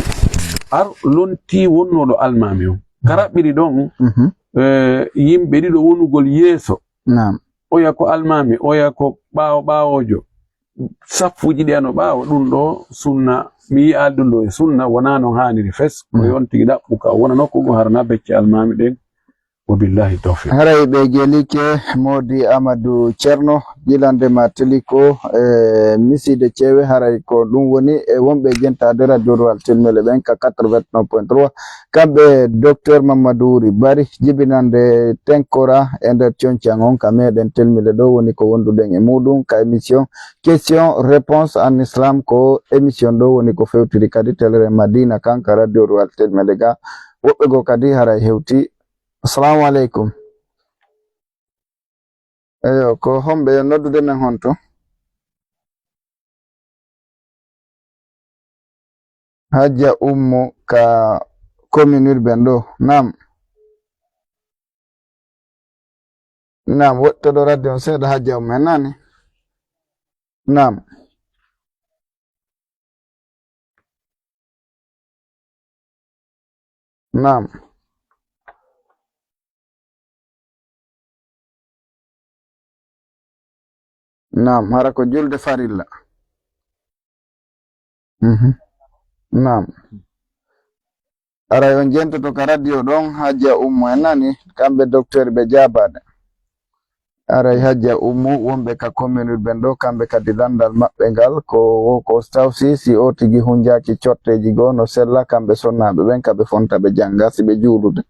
ar lonti wonnooɗo almaami on. Ka raɓɓiri ɗon, Mhm. e, yimɓe ɗiɗo wonugol yeeso. Naam. Oya ko almaami, oya ko ɓaawo ɓaawoojo. Saffuuji ɗi ano ɓaawo, ɗum ɗo sunna, mi yi'aali ɗum ɗo e sunna, wonaa non haaniri fes. Ko Naam. yontigi ɗaɓɓu ka, wona nokku go harana becce almaami ɗen. Wa billahi tawfiq. Haray ɓe gelike Modi Amadou Thierno, gilande ma teli ko, e, misiide ceewe, haray ko ɗum woni e wonɓe jentaade Radio Rural Telmele ɓen ka quatre-vingt-neuf point trois. Kamɓe Docteur Mamadou Wuri Bari, jibinande tenkora e nder concan on ka meɗen Telmele ɗo woni ko wonduɗen e muɗum ka émission Question Réponse en Islam, ko émission ɗo woni ko fewtiri kadi Telere Madina kan ka Radio Rural Telmele ga. Woɓɓe goo kadi haray hewti. Assalamu aleykum. Eyo, ko homɓe noddude men honto? Hajja Ummu ka commune urbaine ɗo. Naam. Naam, woɗɗoɗo radio on seeɗa, Hajja Ummu en nani. Naam. Naam. Naam, hara ko julde farilla. Mhm. Naam. Aray on jentoto ka radio ɗon, Hajja Ummu en nani, kamɓe docteur ɓe jaabaade. Aray Hajja Ummu, wonɓe ka commune urbaine ɗo, kamɓe kadi landal maɓɓe ngal, ko, ko tawsi si o tigi hunjaaki corteeji goo no sella, kamɓe sonnaaɓe ɓen ka ɓe fonta ɓe jannga, si ɓe juulude.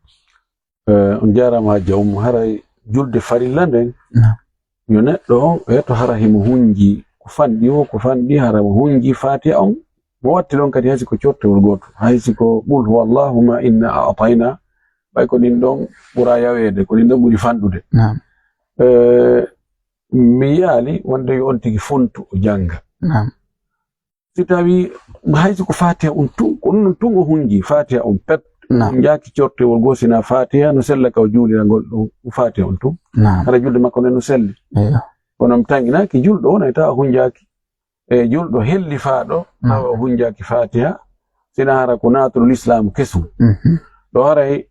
Eh, on jaaraama Hajja Ummu, haray julde farilla nden, naam, yo neɗɗo on, e to hara himo hunji, ko fanɗi o, ko fanɗi, hara mo hunji Fatiha on, mo watti ɗon kadi hay si ko cortewol gooto, hay si ko Qul huwallahu ma inna a'tayna, ɓay ko ɗin ɗon ɓura yaweede, ko ɗin ɗon ɓuri fanɗude. Naam. Eh, mi yaali wonde yo on tigi fontu o jannga. Naam. Si tawi hay si ko Fatiha on tun, ko ɗum ɗon tun o hunji, Fatiha on pep. Naam. Njaaki cortewol goo sina Fatiha, no sella ka o juulira ngol ɗon Fatiha on tun. Naam. Hara julde makko nden no selli. Eyo. Kono mi tanginaki julɗo on ay tawa o hunjaaki. E julɗo hellifaaɗo, naam, tawa o hunjaaki Fatiha, sina hara ko naatol Islaamu kesum. Mhm. Ɗo haray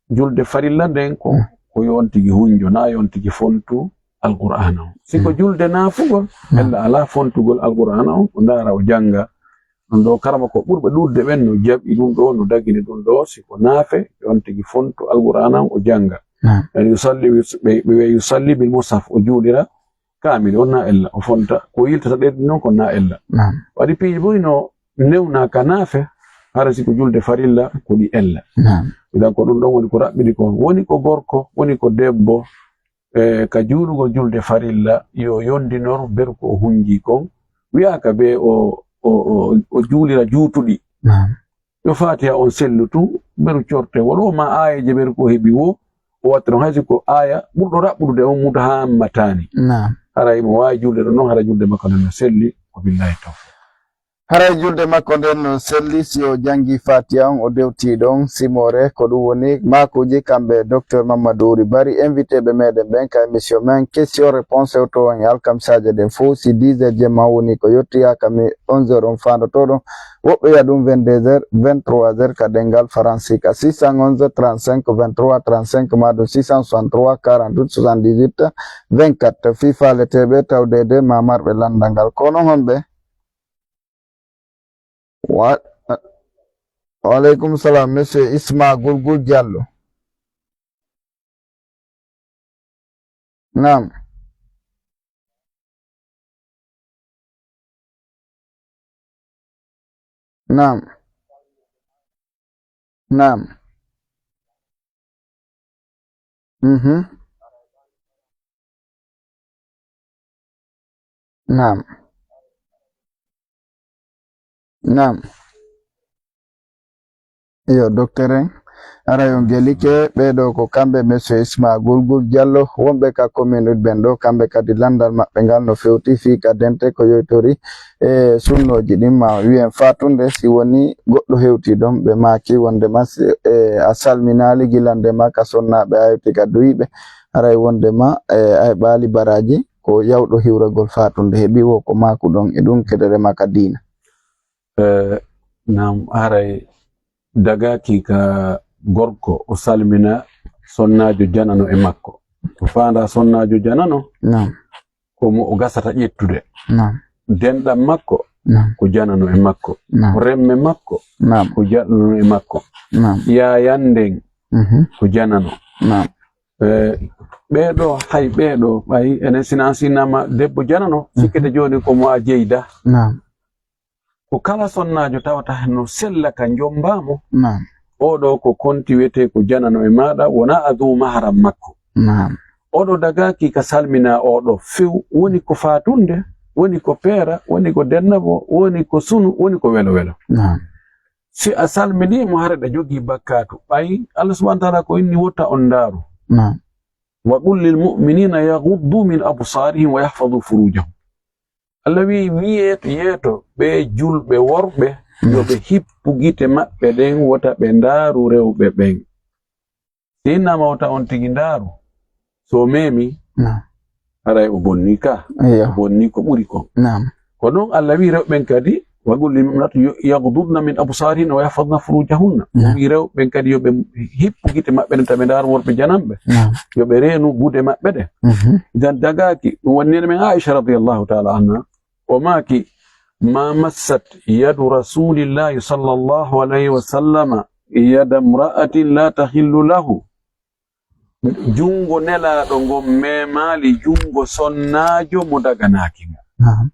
julde farilla nden ko, mm, ko yo on tigi hunjo, na yo on tigi fontu Alqur'aana on. Si ko, mm, julde naafugol, mm, ella alaa fontugol Alqur'aana on, o ndaara o jannga. Ɗum ɗo karama ko ɓurɓe ɗuuɗude ɓen no jaɓi ɗum ɗo, no dagini ɗum ɗo, si ko naafe, yo on tigi fontu Alqur'aana on o jannga. Naam. En yusalli, ɓe, ɓe wi'a yusalli bil mushaf, o juulira kaamil, on na ella, o fonta. Ko yiltata ɗerɗi non, kon na ella. Naam. Waɗi piiji buy no newna ka naafe, hara si ko julde farilla, ko ɗi ella. Naam. Idan ko ɗum ɗon woni ko raɓɓiɗi kon. Woni ko gorko, woni ko debbo, e, ka juulugol julde farilla, yo yondinor beru ko o hunji kon. Wi'aaka be o, o, o, o juulira juutuɗi. Naam. Yo Fatiha on sellu tun, beru corte wol o ma aayeeje beru ko heɓi wo, o watta ɗon hay si ko aaya ɓurɗo raɓɓuɗude on mutahammataani. Naam. Haray mo waawi julde ɗon non, hara julde makko nden no selli, ko billahi tawfiq. Haray julde makko nden no selli, si o jangi Fatiha on, o dewti ɗon simoore, ko ɗum woni maakuuji kamɓe Docteur Mamadou Wuri Bari, invité ɓe meɗen ɓen ka émission men, question réponse, o to on e alkamisaaje ɗen fow, si dix heures jemma woni ko yotti, haa ka mi onze heures on faandoto ɗon, woɓɓe wi'a ɗum vingt-deux heures, vingt-trois heures ka ɗemngal faransi, ka six cent onze trente-cinq vingt-trois trente-cinq, maa ɗum six cent soixante-trois quarante-huit soixante-dix-huit vingt-quatre. Fii faaleteeɓe tawdeede ma marɓe lanndal ngal. Ko onon homɓe? Wa-, wa aleykum salam, monsieur Isma Gulgul Diallo. Naam. Naam. Naam. Mhm. Naam. Naam. Iyo, docteur en, aray on gelike, ɓee ɗoo ko kamɓe, monsieur Isma Gulgul Diallo, wonɓe ka commune urbaine ɗoo, kamɓe kadi lanndal maɓɓe ngal no fewti fii ka dente ko yowitori e sunnooji ɗin, ma wiyen faatunde, si woni goɗɗo hewti ɗon, ɓe maaki wonndema si, e, a salminaali gila ndema ka sonnaaɓe a hewti ka duyiiɓe, aray wonndema, e, a heɓaali baraaji, ko yawɗo hiwragol faatunde, heɓi wo ko maakuɗon e ɗum kedere ma ka diina. Eh, naam, haray dagaaki ka gorko o salmina sonnaajo janano e makko. O faanda sonnaajo janano, naam, ko mo o gasata ƴettude. Naam. Denɗam makko, naam, ko janano e makko. Naam. Remme makko, naam, ko janano e makko. Naam. Yaayan nden, mhm, ko janano. Naam. Eh, ɓeeɗo, hay ɓeeɗo, ɓay enen sina an sinama debbo janano, sikkete jooni ko mo a jeyda. Naam. Ko kala sonnaajo tawata no sella ka jombaamo. Naam. Oɗo ko konti wiyetee ko janano e maaɗa, wona a duu maharam makko. Naam. Oɗo dagaaki ka salmina oɗo few, woni ko faatunde, woni ko peera, woni ko dennabo, woni ko sunu, woni ko welo welo. Naam. Si a salminii mo, hara ɗa jogii bakkaatu. Ɓay Allah subhanahu wa taala ko inni wota on ndaaru. Naam. Wa qul lil mu'minina yaghuddu min absarihim wa yahfazu furujahum. Allah wi, wiyee, yeeto ɓe julɓe worɓe, yo ɓe hippu gite maɓɓe ɗen, wota ɓe ndaaru rewɓe ɓen. Si innama wota on tigi ndaaru, so memi, Naam. haray o bonni ka, Eyo. o bonni ko ɓuri kon. Naam. Ko ɗon Allah wi rewɓe ɓen kadi, wa qul lil mu'minati yaghdudna min absarihinna wa yahfazna furujahunna. Naam. O wi rewɓe ɓen kadi yo ɓe hippu gite maɓɓe ɗen, ta ɓe ndaaru worɓe jananɓe. Naam. Yo ɓe reenu gude maɓɓe ɗen. Mhm. Idan dagaaki, ɗum woni nene men Aisha radiyallahu ta'ala anha, o maaki, ma massat yadu rasulillahi sallallahu alayhi wa sallama yada mra'atin la tahillu lahu. Junngo nelaaɗo ngon memaali junngo sonnaajo mo daganaaki mo. Naam.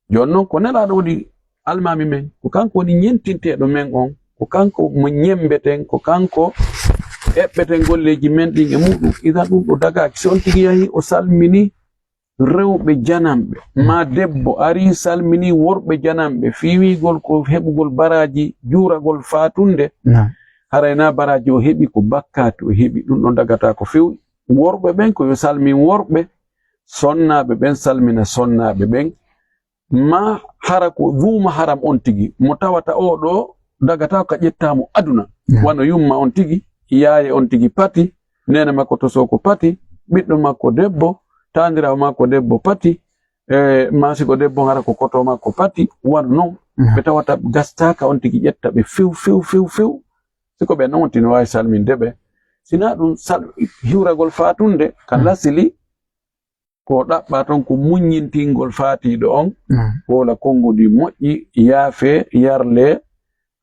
Jooni non ko nelaaɗo woni almaami men, ko kanko woni ñentinteeɗo men on, ko kanko mo ñemmbeten, ko kanko eɓɓeten golleeji men ɗin e muɗum. Idan ɗum ɗo dagaaki. Si on tigi yahi o salmini rewɓe jananɓe, ma debbo ari salmini worɓe jananɓe, fiiwigol ko heɓugol baraaji, juuragol faatunde, Naam. haray na baraaji o heɓi, ko bakkaatu o heɓi, ɗum ɗon dagata ko few. Worɓe ɓen ko yo salmin worɓe, sonnaaɓe ɓen salmina sonnaaɓe ɓen, ma hara ko duuma haram on tigi, mo tawata oo ɗoo dagata ka ƴettaa mo aduna, Naam. wano yumma on tigi, yaaye on tigi pati, neene makko to soko pati, ɓiɗɗo makko debbo, taandiraawo makko debbo pati, e maasiko debbo hara ko koto makko pati, wano non. Naam. Ɓe tawata gastaaka on tigi ƴetta ɓe few, few, few, few. Si ko ɓe non on tigi no waawi salminde ɓe. Sinaa ɗum sal-, hiwragol faatunde ka Naam. lasili, ko ɗaɓɓa ton ko muññintingol faatiiɗo on, Naam. woola konngudi moƴƴi, yaafee, yarlee,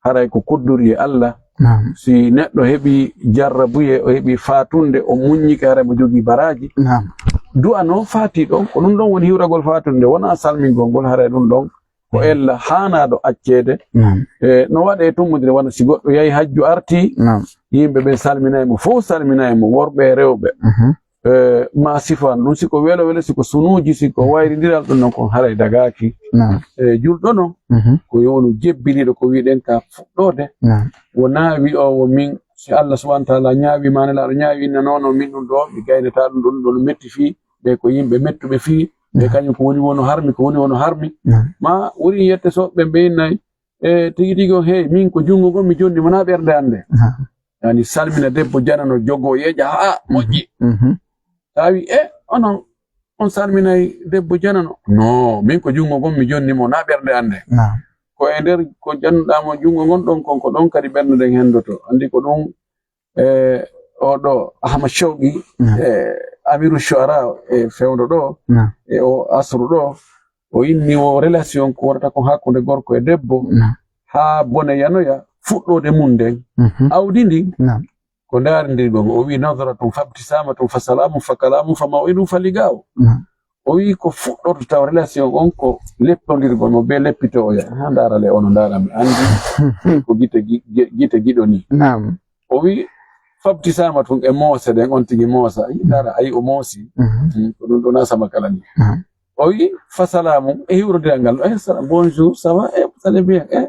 haray ko koddori e Allah. Naam. Si neɗɗo heɓi jarrabuye, o heɓi faatunde, o muññike, haray mo jogii baraaji. Naam. Du'ano faatiiɗo on, ko ɗum ɗon woni hiwragol faatunde, wonaa salmingol ngol, haray ɗum ɗon ko ella haanaaɗo acceede. Naam. E, no waɗee tummodire wano si goɗɗo yahi hajju artii, Naam. yimɓe ɓe salminay mo, fow salminay mo, worɓe e rewɓe. Mhm. E, ma sifan ɗum, si ko welo welo, si ko sunuuji, si ko wayrindiral, ɗum non kon haray dagaaki. Naam. E, julɗo non, Mhm. ko yo wonu jebbiniiɗo ko wiɗen ka fuɗɗoode. Naam. Wonaa wi'oowo min, si Allah subhanahu wa taala ñaawi ma, Nelaaɗo ñaawi, inna non non min ɗum ɗo, mi gaynata ɗum ɗo, ɗum ɗo no metti fii, ɓe ko yimɓe mettuɓe fii, ɓe Naam. kañum ko woni wono harmi, ko woni wono harmi. Naam. Ma woni yette so ɓe mbeynay, e, tigi tigi on, hey, min ko junngo ngon mi jonni, wonaa ɓernde an nde. Naam. Yani salmina debbo janano jogo yeeƴa, haa moƴƴi. Mhm. Tawi, e, onon, on salminay debbo janano? No, min ko junngo ngon mi jonni mo, wonaa ɓernde an nde. Naam. Ko e nder ko jannuɗaa mo junngo ngon ɗon kon, ko ɗon kadi ɓernde nden henndoto. Anndi ko ɗum, e, o ɗo Ahmad Shawqi, Naam. e, Amiru Shu'ara, e, fewndo ɗo, Naam. e o asru ɗo, o inni wo relation ko wonata kon hakkunde gorko e debbo, Naam. haa bone yanoya fuɗɗoode mum nden. Mhm. Awdi ndin, Naam. ko ndaarindirgol. O wi, nadratun fa ibtisamatun fa salamun fa kalamun fa maw'idun fa liqa'u. Naam. O wi ko fuɗɗorto taw relation on ko leppindirgol mo be leppitooya. Haa ndaara le, ono ndaara mi anndi ko gite gi-, gi-, gite giɗo ni. Naam. O wi, fa ibtisamatun, e moose ɗen, on tigi moosa. Ndaara, ayi o moosi. Mhm. Mm, ko ɗum ɗo na sama kala ni. Naam. O wi, fa salamun, e hiwrodiral ngal. Eh, salam, bonjour, ça va? Eh, vous allez bien? Eh,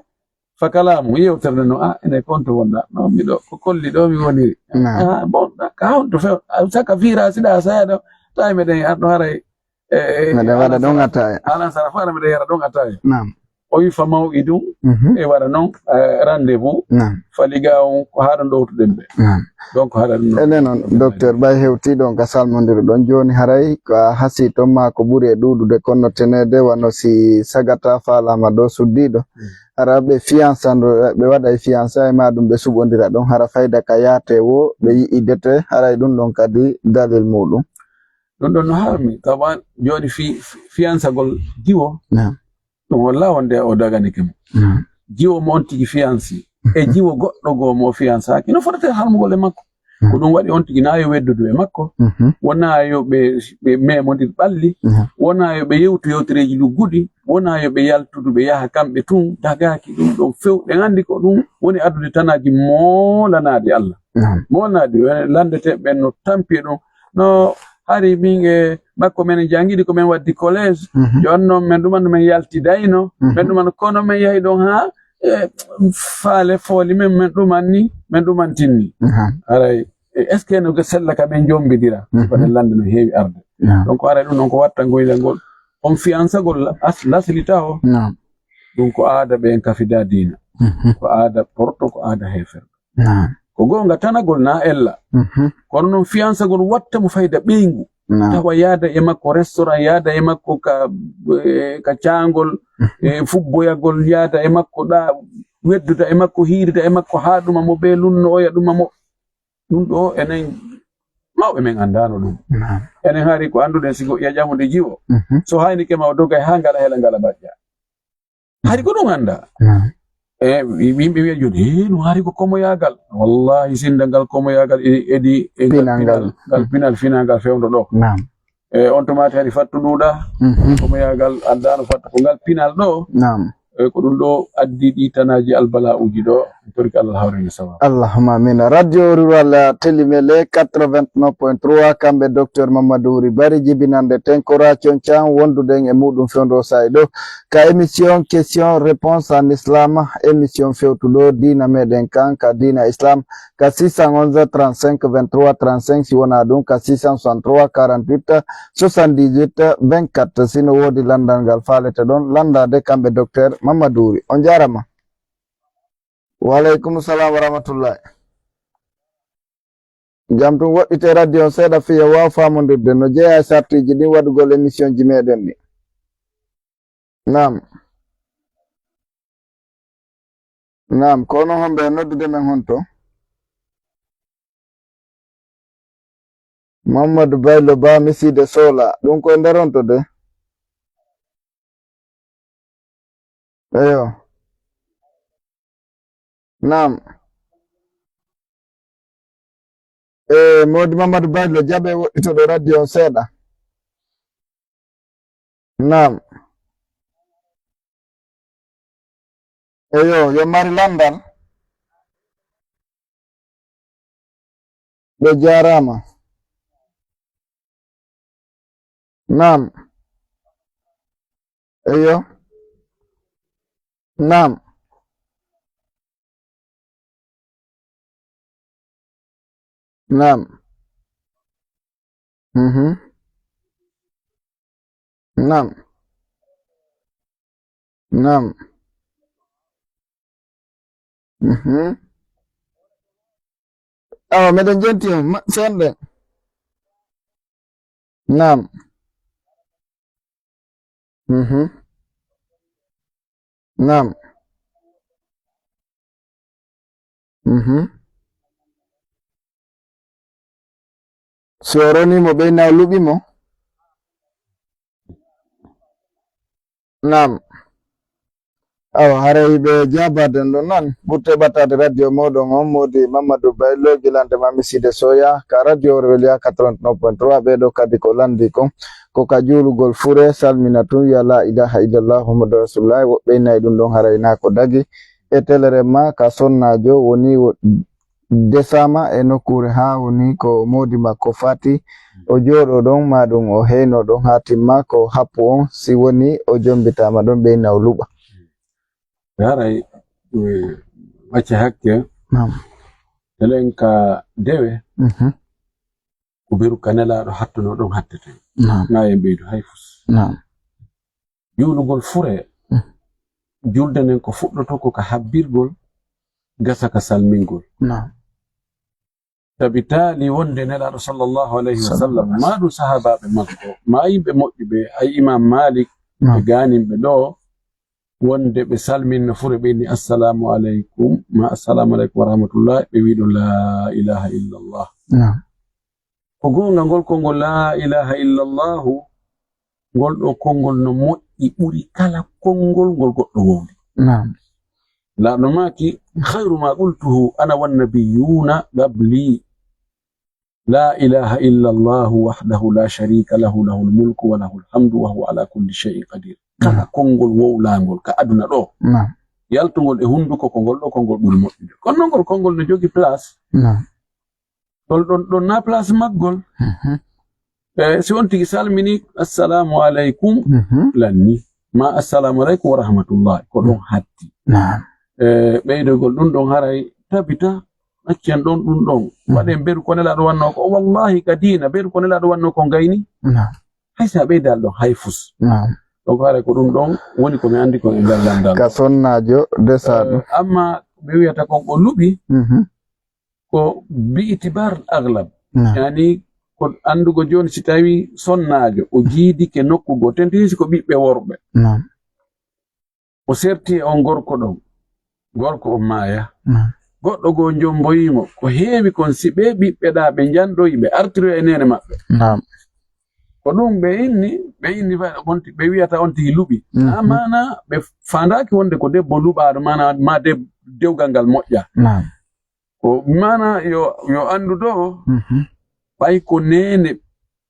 fa kalamu, yewtere no, ah, ene konto wonda. No, miɗo, ko kolli ɗo mi woniri. Naam. Ah, bon, ka honto few, ah, saka fiira siɗa saya ɗo, tawi meɗen arɗo haray, eh, eh, Meɗen waɗa ɗon ataya. Alan sara fara meɗen yara ɗon ataya. Naam. O wi fa maw'idun, Mhm. e waɗa non, eh, rendez-vous. Naam. Fa liqa'un, ko haa ɗon ɗowtuɗen ɓe. Naam. Donc, haɗa ɗum noon. Enen noon, docteur, ɓay hewtii ɗon ka salmondiru ɗon, jooni haray ko a hasii toon maa ko ɓuri e ɗuuɗude, kono teneede wano si sagata faalaama ɗo suddiiɗo. Mm. Hara ɓe fiyansando, ɓe waɗa e fiyansaay maa ɗum ɓe suɓondira ɗon, hara fayda ka yaate wo ɓe yi'idete, haray ɗum ɗon kadi dalil muuɗum. Ɗum ɗon no harmi, tawa jooni fi-, fi-, fiyansagol jiwo. Naam. Ɗum walla wonde o daganike mo. Naam. Jiwo mo on tigi fiyansi. E jiwo goɗɗo goo mo o fiyansaaki. No fotata harmugol e makko. Ko ɗum waɗi on tigi na yo weddudu e makko, wona yo ɓe, ɓe memondir ɓalli, wona yo ɓe yewtu yewtereeji lugguɗi, wona yo ɓe yaltudu ɓe yaha kamɓe tun, dagaaki ɗum ɗon few. Ɗen anndi ko ɗum woni addude tanaaji moolanaaɗi Allah. Moolanaaɗi, eh, lanndeteeɓe ɓen no tampi e ɗum. No hari min e makko men janngiɗi ko men waddi collège, jooni noon men ɗumanno men yaltidayno, men ɗumanno kono men yahi ɗon haa e faale fooli men, men ɗumanni, men ɗumantinni. Haray, e, est-ce que no sella ka men jombidira? Sifaten lannde no heewi arde. Donc, haray ɗum noon ko watta ngoyla ngol. On fiyansagol la-, as-, lasli taho. Ɗum ko aada ɓe en kafida diina. Ko aada porto, ko aada heeferɓe. Ko goonga tanagol na ella. Kono noon fiyansagol watta mo fayda ɓeyngu. Tawa yaada e makko restaurant, yaada e makko ka, eh, ka caangol, eh, fubboyagol, yaada e makko ɗa, wedduda e makko, hiirida e makko haa ɗuma mo be lunno oya ɗuma mo. Ɗum ɗo enen mawɓe men anndaano ɗum. Enen hari ko annduɗen sigo iya ƴamude jiwo. So haynike ma o dogay haa ngala hela ngala mbaƴƴa. Hari ko ɗum annda. E, yimɓe wiya jooni, "Eh, no hari ko komoyaagal." Wallahi, sinda ngal komoyaagal e, edi e ngal pinal ngal, ngal pinal fina ngal fewndo ɗo. E, on tomaati hari fattu ɗuuɗa, komoyaagal addaano fattu ko ngal pinal ɗo. E, ko ɗum ɗo addi ɗi tanaaji albala'uuji ɗo. Torki Allah hawrani sawa. Allahumma amin. Radio Rural Telimele quatre-vingt-neuf point trois, kamɓe Docteur Mamadou Wuri Bari, jibinande Tenkora Concan, wonduɗen e muɗum fewndo sa'i ɗo. Ka émission question réponse en islam, émission fewtuɗo diina meɗen kan ka diina islam, ka six cent onze trente-cinq vingt-trois trente-cinq, si wona ɗum ka six cent soixante-trois quarante-huit soixante-dix-huit vingt-quatre. Sino wodi landal ngal falete ɗon landade kamɓe Docteur Mamadou Wuri. On jarama. Wa alaikum salam wa rahmatullahi. Jam tun woɗɗite radio on seeɗa fiya waaw faamondirde no jeyaa e sartiiji ɗin waɗugol émission ji meɗen ɗi. Naam. Naam, ko onon homɓe e noddude men honto? Mamadou Baylo Ba, Miside Sola. Ɗum ko e nder on to de. Eyo. Naam. E, Modi Mamadou Baylo, jaɓe woɗɗitoɗo radio on seeɗa. Naam. Eyo, yo mari landal. Ɓe jaaraama. Naam. Eyo. Naam. Naam. Mhm. Naam. Naam. Mhm. Awa, meɗen jenti on, ma-, senɗe. Naam. Mhm. Naam. Mhm. Si o ronii mo, ɓeyna o luɓi mo. Naam. Awa, haray ɓe jaabaden ɗon nan. Ɓurte ɓattaade radio mooɗon on, Modi Mamadou Baylo, gilande ma Miside Soya, ka radio Orwellia quatre-vingt-neuf point trois, ɓee ɗo kadi ko lanndi kon. Ko ka juulugol fure, salmina tun, wiya la ilaha illallah Muhammadu Rasulullah, woɓɓe innayi ɗum ɗon haray naa ko dagi. E telere ma ka sonnaajo woni wo-, desaama e nokkuure haa woni ko moodi makko faati, o jooɗoo ɗon, maa ɗum o heyno ɗon haa timma ko happu on, si woni o jombitaama ɗon, ɓeyna o luɓa. Haray, eh, wacce hakke, naam, elen ka dewe, mhm, ko beru ka Nelaaɗo hattuno ɗon hatteten. Naam. Na en ɓeydu hay fus. Naam. Juulugol fure, mm, julde nden ko fuɗɗotoo ko ka habbirgol, gasa ka salmingol. Naam. Tabi taali wonde Nelaaɗo sallallahu alayhi wa sallam, sallallahu, maa ɗum sahaabaaɓe makko, maa yimɓe moƴƴuɓe, ay Imaam Maalik, naam, e gaaninɓe ɗo, wonde ɓe salminno fure, ɓe inni, "Assalamu aleykum," ma, "Assalamu aleykum wa rahmatullah," ɓe wi'i ɗum, "La ilaha illallah." Naam. Ko goonga, ngol konngol, "La ilaha illallahu," ngol ɗo konngol no moƴƴi, ɓuri kala konngol ngol goɗɗo wowli. Naam. Laamɗo maaki, "Khayru ma qultuhu ana wan nabiyuna qabli." "La ilaha illa Allahu wahdahu la sharika lahu, lahul mulku wa lahul hamdu wa huwa ala kulli shay'in qadir." Kala konngol wowlangol ka aduna ɗo, yaltungol e hunnduko ko ngol ɗo konngol ɓuri moƴƴude. Kono non ngol konngol no jogi place. Ɗon, ɗon, ɗon na place maggol. Mhm. E, si on tigi salmini, "Assalamu alaikum," mhm, lanni. Ma, "Assalamu alaikum wa rahmatullahi," ko ɗon hatti. E, ɓeydogol ɗum ɗon haray tabita, accen ɗon ɗum ɗon. Mhm. Waɗen beru ko Nelaaɗo wanno ko, wallahi ka diina, beru ko Nelaaɗo wanno ko gayni. Hay sa ɓeydal ɗon, hay fus. Donc haray ko ɗum ɗon woni ko mi anndi ko e ngal lanndal. Ka sonnaajo desaɗo. Eh, amma ɓe wiyata kon o luɓi, mhm, ko bi itibar aglab. Naam. Yani ko anndugo jooni si tawi sonnaajo o jiidike nokku goo, tentini si ko ɓiɓɓe worɓe. Naam. O serti e on gorko ɗon. Gorko on maaya. Naam. Goɗɗo goo jomboyii mo. Ko heewi kon si ɓee ɓiɓɓe ɗaa ɓe njanɗoyi ɓe artiroya e neene maɓɓe. Naam. Ko ɗum ɓe inni, ɓe inni fa-, on ti-, ɓe wiyata on tigi luɓi. Mhm. Haa maana ɓe faandaaki wonde ko debbo luɓaaɗo, maana maa deb-, dewgal ngal moƴƴa. Naam. Ko maana yo, yo anndu ɗo, mhm, ɓay ko neene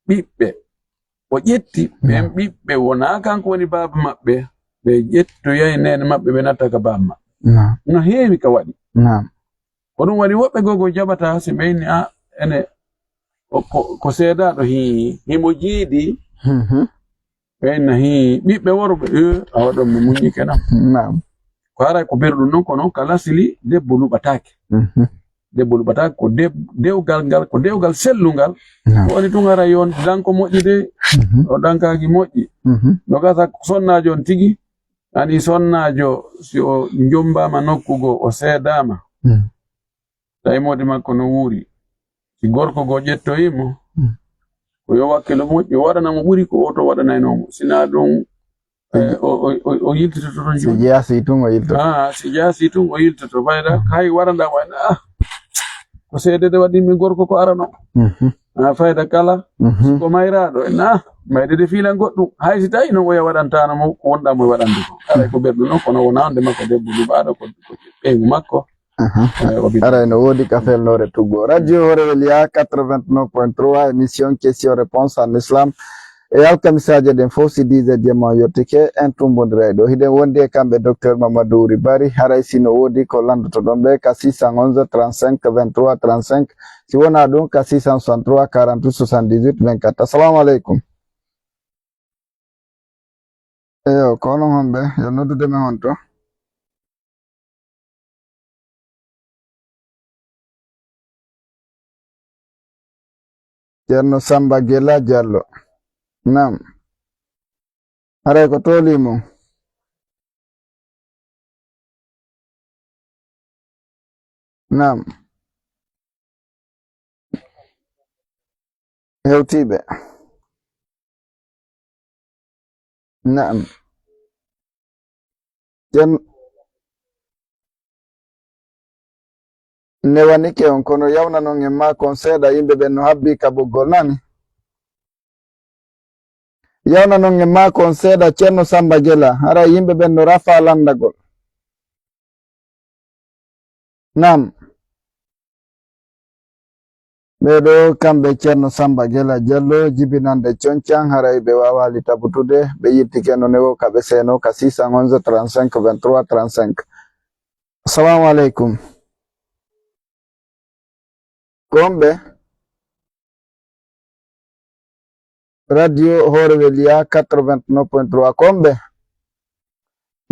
ɓiɓɓe o ƴetti, ɓen, naam, ɓiɓɓe wonaa kanko woni baaba maɓɓe, ɓe ƴettoyay neene maɓɓe, ɓe natta ka baaba maɓɓe. Naam. No heewi ka waɗi. Naam. Ko ɗum waɗi woɓɓe goo goo jaɓata si ɓe inni, "A, ene, o ko, ko seedaaɗo, hii, himo jiidi." Mhm. Ɓe inna, hii, ɓiɓɓe worɓe, eh, awa ɗon mi muññike nam. Naam. Ko haray ko berɗum non, kono ka lasili debbo luɓataake. Mhm. Debbo luɓataake ko deb-, dewgal ngal, ko dewgal sellungal. Naam. Ko woni tun haray yo on danko moƴƴi de, mhm, o dankaaki moƴƴi. Mhm. No gasa sonnaajo on tigi, ani sonnaajo si o jommbaama nokku goo, o seedaama. Mm. Tawi moodi makko no wuuri. Si gorko goo ƴettoyi mo, mm, ko yo wakkilo moƴƴi, o waɗana mo ɓuri ko o to waɗanaynoo mo. Sinaa ɗum, eh, o, o, o, o yiltitoto toon. Si jooni jaasi tun o yiltoto. Ah, si jaasi tun o yiltoto. Fayda, mm, hay waranɗaa mo, ah, ko seedede waɗi mi gorko ko arano. Mhm. Ah, fayda kala, mhm, ko mayraaɗo, en, ah, mayde de fiilan goɗɗum. Hay si tawi noon o ya waɗantaano mo ko wonɗaa mo e waɗande ko. Haray ko berɗum noon, kono wonaa wonde makko debbo luɓaaɗo, ko, ko ɓeyngu makko. Aha. Eh, o bi- Aray no woodi ka felnoore tuggo. Radio Hoore Weliya quatre-vingt-neuf point trois, émission question réponse en islam. E alkamisaaje ɗen fof, si dix heures jemma on yottike, en tummbondiray ɗo. Hiɗen wondi e kamɓe Docteur Mamadou Wuri Bari. Haray si no woodi ko lanndotoɗon ɓe ka six cent onze trente-cinq vingt-trois trente-cinq. Si wonaa ɗum, ka six cent soixante-trois quarante-huit soixante-dix-huit vingt-quatre. Assalamu aleykum. Eyo, ko onon homɓe? Yo noddude men honto? Ceerno Samba Gela Diallo. Naam. Haray ko tooli mum. Naam. Hewtiiɓe. Naam. Ƴen newanike on, kono yawnanon en maa kon seeɗa, yimɓe ɓen no habbii ka ɓoggol nani. Yawnanon en maa kon seeɗa, Ceerno Samba Gela, haray yimɓe ɓen no rafaa lanndagol. Naam. Ɓee ɗoo kamɓe Ceerno Samba Gela Diallo, jibinannde Coñcan, haray ɓe waawaali tabutude, ɓe yiltike no newo ka ɓe seenoo ka six cent onze trente-cinq vingt-trois trente-cinq. Assalamu aleykum. Ko homɓe? Radio Hoore Weliya quatre-vingt-neuf point trois, ko homɓe?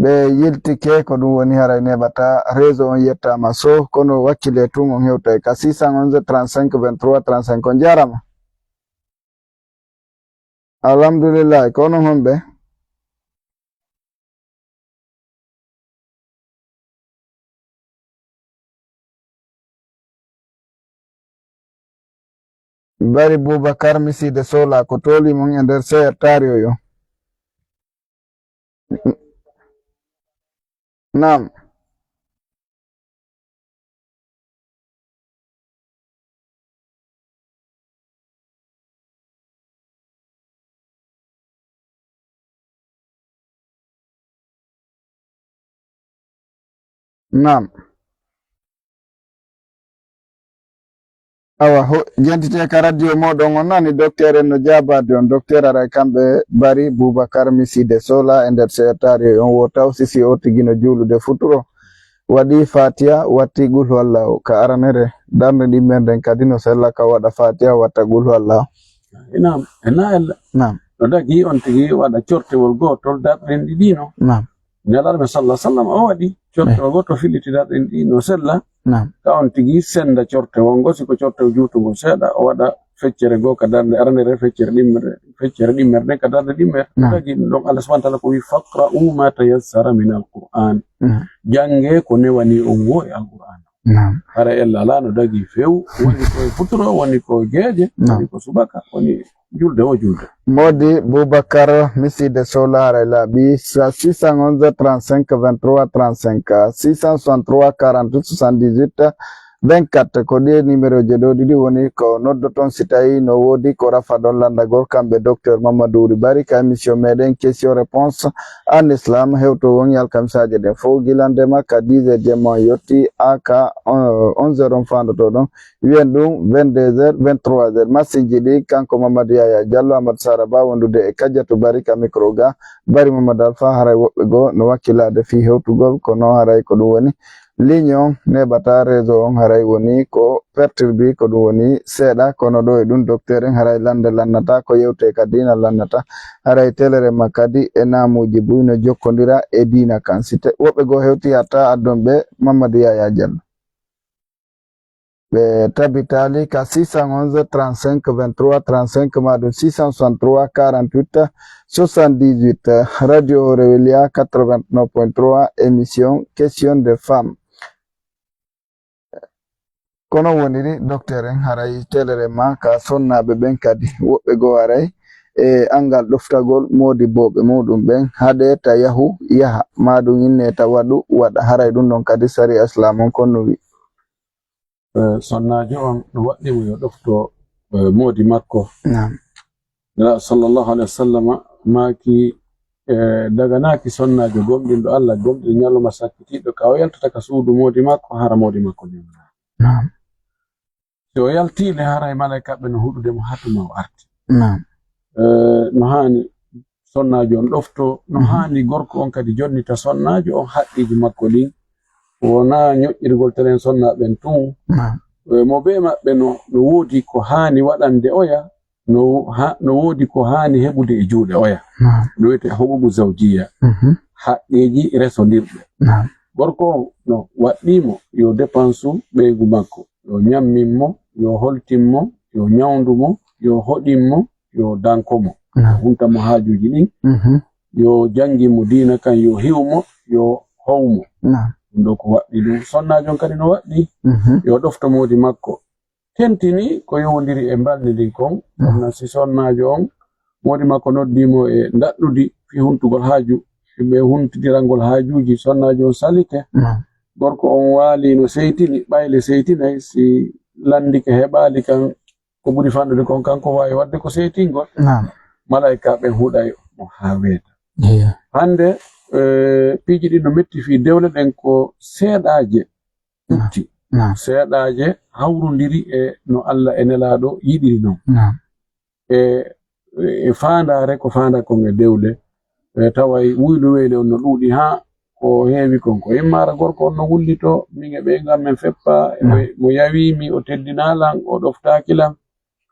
Ɓe yiltike, ko ɗum woni haray neɓataa. Réseau on yettaama so, kono wakkile tun on hewtay ka six cent onze trente-cinq vingt-trois trente-cinq. On jaaraama. Alhamdulillahi, ko onon homɓe? Bari Boubacar Misiide Sola, ko tooli mum e nder C R Taari Oyo. Naam. Naam. Awa, ho, jentite ka radio moɗon, on nani docteur en no jaabaade on. Docteur ara e kamɓe bari Boubacar Miside Sola e nder seertaari on wo taw si si o tigi no juulude futuro. Waɗi Fatiha, watti Qul Huwallahu ka aranere, darnde ɗimmere nden kadi no sella ka waɗa Fatiha, watta Qul Huwallahu. Naam, e na ella. Naam. No dagi on tigi waɗa cortewol gootol darɗen ɗiɗi no. Naam. Nelaɗo men sallallahu alaihi wasallam o waɗi cortewol gootol filliti darɗen ɗi no sella. Naam. Ka on tigi senda cortewol ngol, si ko cortewol juutungol seeɗa, o waɗa feccere goo ka darnde aranere, feccere ɗimmere, feccere ɗimmere nden ka darnde ɗimmere. Naam. Dagi ɗum ɗon Allah subhanahu wa ta'ala ko wi, "Faqra'u ma tayassara min al-Qur'an." Naam. Jannge ko newani on wo e Al-Qur'an. Naam. Hara ella ala no dagi few, woni ko e futuro, woni ko e geeje, naam, woni ko subaka, woni julde o julde. Modi Boubacar Miside Sola haray laaɓi six cent onze trente-cinq vingt-trois trente-cinq, six cent soixante-trois quarante-huit soixante-dix-huit vingt-quatre, ko ɗi numéro je ɗo ɗiɗi woni ko noddoton si tawi no woodi ko rafaɗon lanndagol kamɓe docteur Mamadou Wuri Bari ka émission meɗen question réponse en islam hewto won alkamisaaje ɗen fow gilande makka dix heures jemma on yotti aka onze heures on fandoto ɗon wiyen ɗum vingt-deux heures vingt-trois heures. Masinji ɗi kanko Mamadou Yaya Diallo, Amadou Sara Ba wondude e Kadiatou Bari ka micro ga, Bari Mamadou Alpha, haray woɓɓe goo no wakkilade fii hewtugol, kono haray ko ɗum woni ligne on neɓata réseau on, haray woni ko perturbi, ko ɗum woni seeɗa, kono ɗo e ɗum docteur en haray lande lannata, ko yewte ka diina lannata, haray telere ma kadi e namuji buy no jokkondira e diina kan. Si te-, woɓɓe goo hewti hatta addon ɓe Mamadou Yaya Diallo. Ɓe tabitali ka six cent onze trente-cinq vingt-trois trente-cinq, ma ɗum six cent soixante-trois quarante-huit soixante-dix-huit. Radio Reweliya quatre-vingt-neuf point trois, émission Question de Femme. Kono woniri, docteur en, haray telere ma ka sonnaaɓe ɓen kadi. Woɓɓe goo haray e angal ɗoftagol moodibbo ɓe muɗum ɓen, haɗe ta yahu, yaha, ma ɗum inne ta waɗu, waɗa. Haray ɗum ɗon kadi sariya Islam on kon no wi. Eh, sonnaajo on no waɗɗii mo yo ɗofto, eh, moodi makko. Naam. Nela sallallahu alaihi wasallam maaki, eh, daganaaki sonnaajo gomɗinɗo Allah, gomɗinɗo ñalawma sakkitiiɗo, ka o yaltata ka suudu moodi makko, hara moodi makko newna. Naam. Si o yaltii le, haray malaykaaɓe no huɗude mo haa tuma o arti. Naam. Eh, no haani sonnaajo on ɗofto, no, mhm, haani gorko on kadi jonnita sonnaajo on haqqeeji makko ɗin. Wonaa ñoƴƴirgol telen sonnaaɓe ɓen tun. Naam. Eh, mo bee maɓɓe no, no woodi ko haani waɗande oya, no ha-, no woodi ko haani heɓude e juuɗe oya. Naam. No wiyetee huquuqu zawjiyya. Mhm. Haqqeeji resondirɗe. Naam. Gorko on no waɗɗii mo yo dépense ɓeygu makko, yo ñammin mo, yo holtin mo, yo ñawndu mo, yo hoɗin mo, yo danko mo, naam, yo hunta mo haajuuji ɗin, mhm, yo janngin mo diina kan, yo hiw mo, yo how mo. Naam. Ɗum ɗo ko waɗɗii ɗum. Sonnaajo on kadi no waɗɗii, mhm, yo ɗofto moodi makko. Tentini ko yowondiri e mbalndi ndin kon. Naam. Kono si sonnaajo on, moodi makko noddii mo e ndaɗɗudi fii huntugol haaju, ɓe huntidirangol haajuuji, sonnaajo on salike. Naam. Gorko on waali no seytini, ɓayle seytinay, si lanndike heɓaali kan, ko ɓuri fanɗude kon, kanko waawi waɗde ko seytingol. Naam. Malaykaaɓe huɗay mo haa weeta. Iya. Hannde, eh, piiji ɗin no metti fii dewle ɗen ko seeɗaaje ɓutti. Naam. Seeɗaaje hawrondiri e no Allah e Nelaaɗo yiɗiri non. Naam. E, e faandaare ko faandaa kon e dewle, e taway wuylu weyle on no ɗuuɗi haa ko heewi kon. Ko immaara gorko on no wullitoo, min e ɓeyngu amen feppa, naam, mo, mo yawii mi, o teddinaa lan, o ɗoftaaki lan.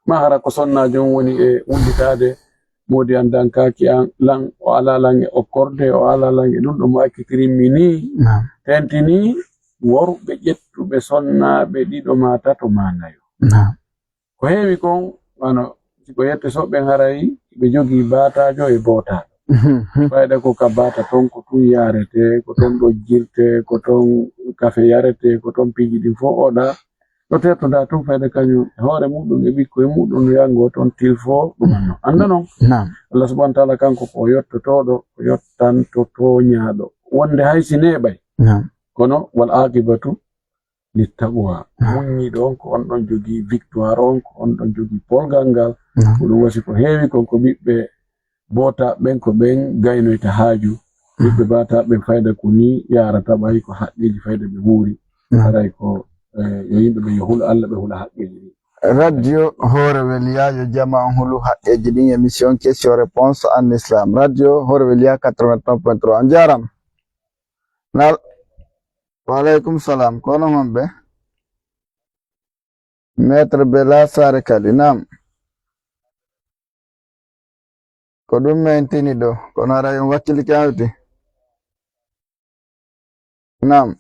Ma hara ko sonnaajo on woni e wullitaade, moodi an dankaaki an, lan, o alaa lan e okkorde, o alaa lan e ɗum ɗo mo accitirimmi nii. Naam. Tentinii worɓe ƴettuɓe sonnaaɓe ɗiɗo maa tato maa nayo. Naam. Ko heewi kon, wano, si ko yette soɓɓen haray, ɓe jogii baataajo e bootaaɗo. Mhm. Fayda ko ka baata ton, ko tun yaarete, ko ton ɗojjirte, ko ton kafe yarete, ko ton piiji ɗin fof oɗa. Ɗo tertoda tun fayda kañum e hoore muɗum e ɓikkoye muɗum no yango ton tilfo ɗum anno. Annda non. Naam. Allah subhanahu wa ta'ala kanko ko o yottotooɗo, o yottanto tooñaaɗo. Wonde hay si neeɓay. Naam. Kono wal aqibatu littaqwa. Naam. Muññiiɗo on ko on ɗon jogii victoire, on ko on ɗon jogii polgal ngal. Naam. Ko ɗum wasi ko heewi kon ko ɓiɓɓe bootaaɓe ɓen ko ɓen gaynoyta haaju. Naam. Ɓiɓɓe baataaɓe ɓen fayda ko nii yaarata ɓay ko haqqeeji fayda ɓe wuuri. Naam. Haray ko, eh, yo yimɓe ɓe yo hulu Allah ɓe hula haqqeeji ɗin. Radio Hoore Weliya, yo jama on hulu haqqeeji ɗin, émission question réponse en islam. Radio Hoore Weliya quatre-vingt-un point trois. On jaaraama. Nal. Wa aleykum salam. Ko onon homɓe? Maître Bella Sare Kali. Naam. Ko ɗum min tini ɗo. Kono haray on wakkilike hawti. Naam.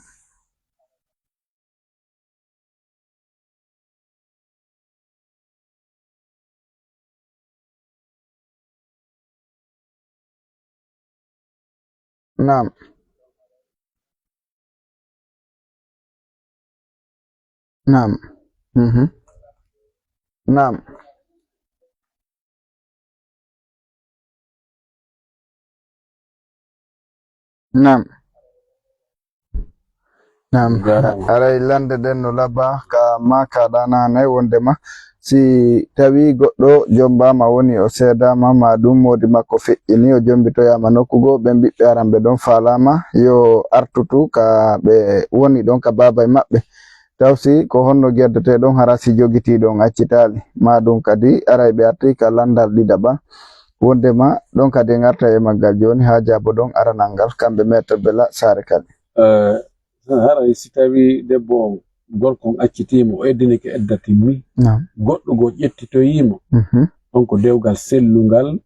Naam. Naam. Mhm. Naam. Naam. Naam. Haray lande ɗen no laba ka ma kaɗa nanay wondema si tawi goɗɗo jombama woni o seedama ma ɗum moodi makko feƴƴini o jombitoyama nokku goo ɓen ɓiɓɓe aranɓe ɗon falama yo artutu ka ɓe woni ɗon ka baaba e maɓɓe. Taw si ko honno geddete ɗon hara si jogitii ɗon accitaali, maa ɗum kadi aray ɓe artii ka lanndal ɗiɗaɓal. Wonndema ɗon kadi en artay e maggal jooni haa jaabo ɗon aranal ngal, kamɓe Maître Bella Saare Kali. Eh, haray si tawii debbo on, gorko on accitii mo, o eddinike edda timmi, Naam. goɗɗo goo ƴettitoyii mo, Mhm. on ko dewgal sellungal,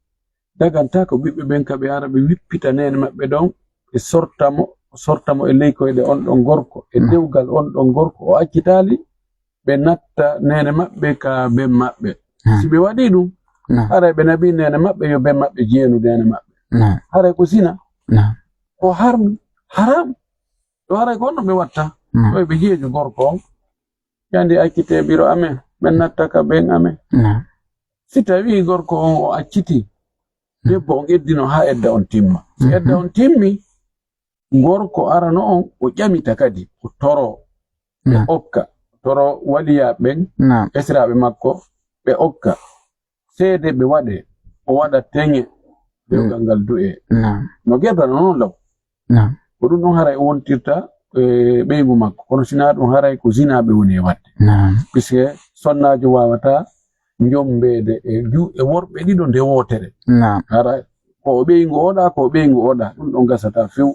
dagantaako ɓiɓɓe ɓen ka ɓe ara ɓe wippita neene maɓɓe ɗon, ɓe sorta mo, sorta mo e ley koyɗe on ɗon gorko, e Mm. dewgal on ɗon gorko, o accitaali, ɓe natta neene maɓɓe ka ben maɓɓe. Mm. Si ɓe waɗii ɗum, Mm. haray ɓe naɓii neene maɓɓe, yo ben maɓɓe jeenu neene maɓɓe. Mm. Haray ko zina. Mm. Ko harmi, haram. Ɗo haray ko honno ɓe watta? Mm. Ɗo ɓe jeeju gorko on. Yandi accitee biro amen, ɓe natta ka ben amen. Mm. Si tawii gorko on o accitii, debbo on eddino haa edda on timma. Si Mhm. edda on timmi, gorko arano on o ƴamita kadi, o toro, ɓe Naam. okka, toro waliya ɓen, Naam. esiraaɓe makko, ɓe okka. Seede ɓe waɗe, o waɗa teŋe, dewgal Naam. ngal du'e. Naam. No gedano non law. Naam. Ko ɗum ɗon haray o wontirta, eh, ɓeyngu makko. Kono sinaa ɗum haray ko zinaa ɓe woni e waɗde. Naam. Puisque sonnaajo waawataa njombeede e ju-, e worɓe ɗiɗo nde wootere. Naam. Hara ko o ɓeyngu oɗa, ko o ɓeyngu oɗa. Ɗum ɗon gasata few.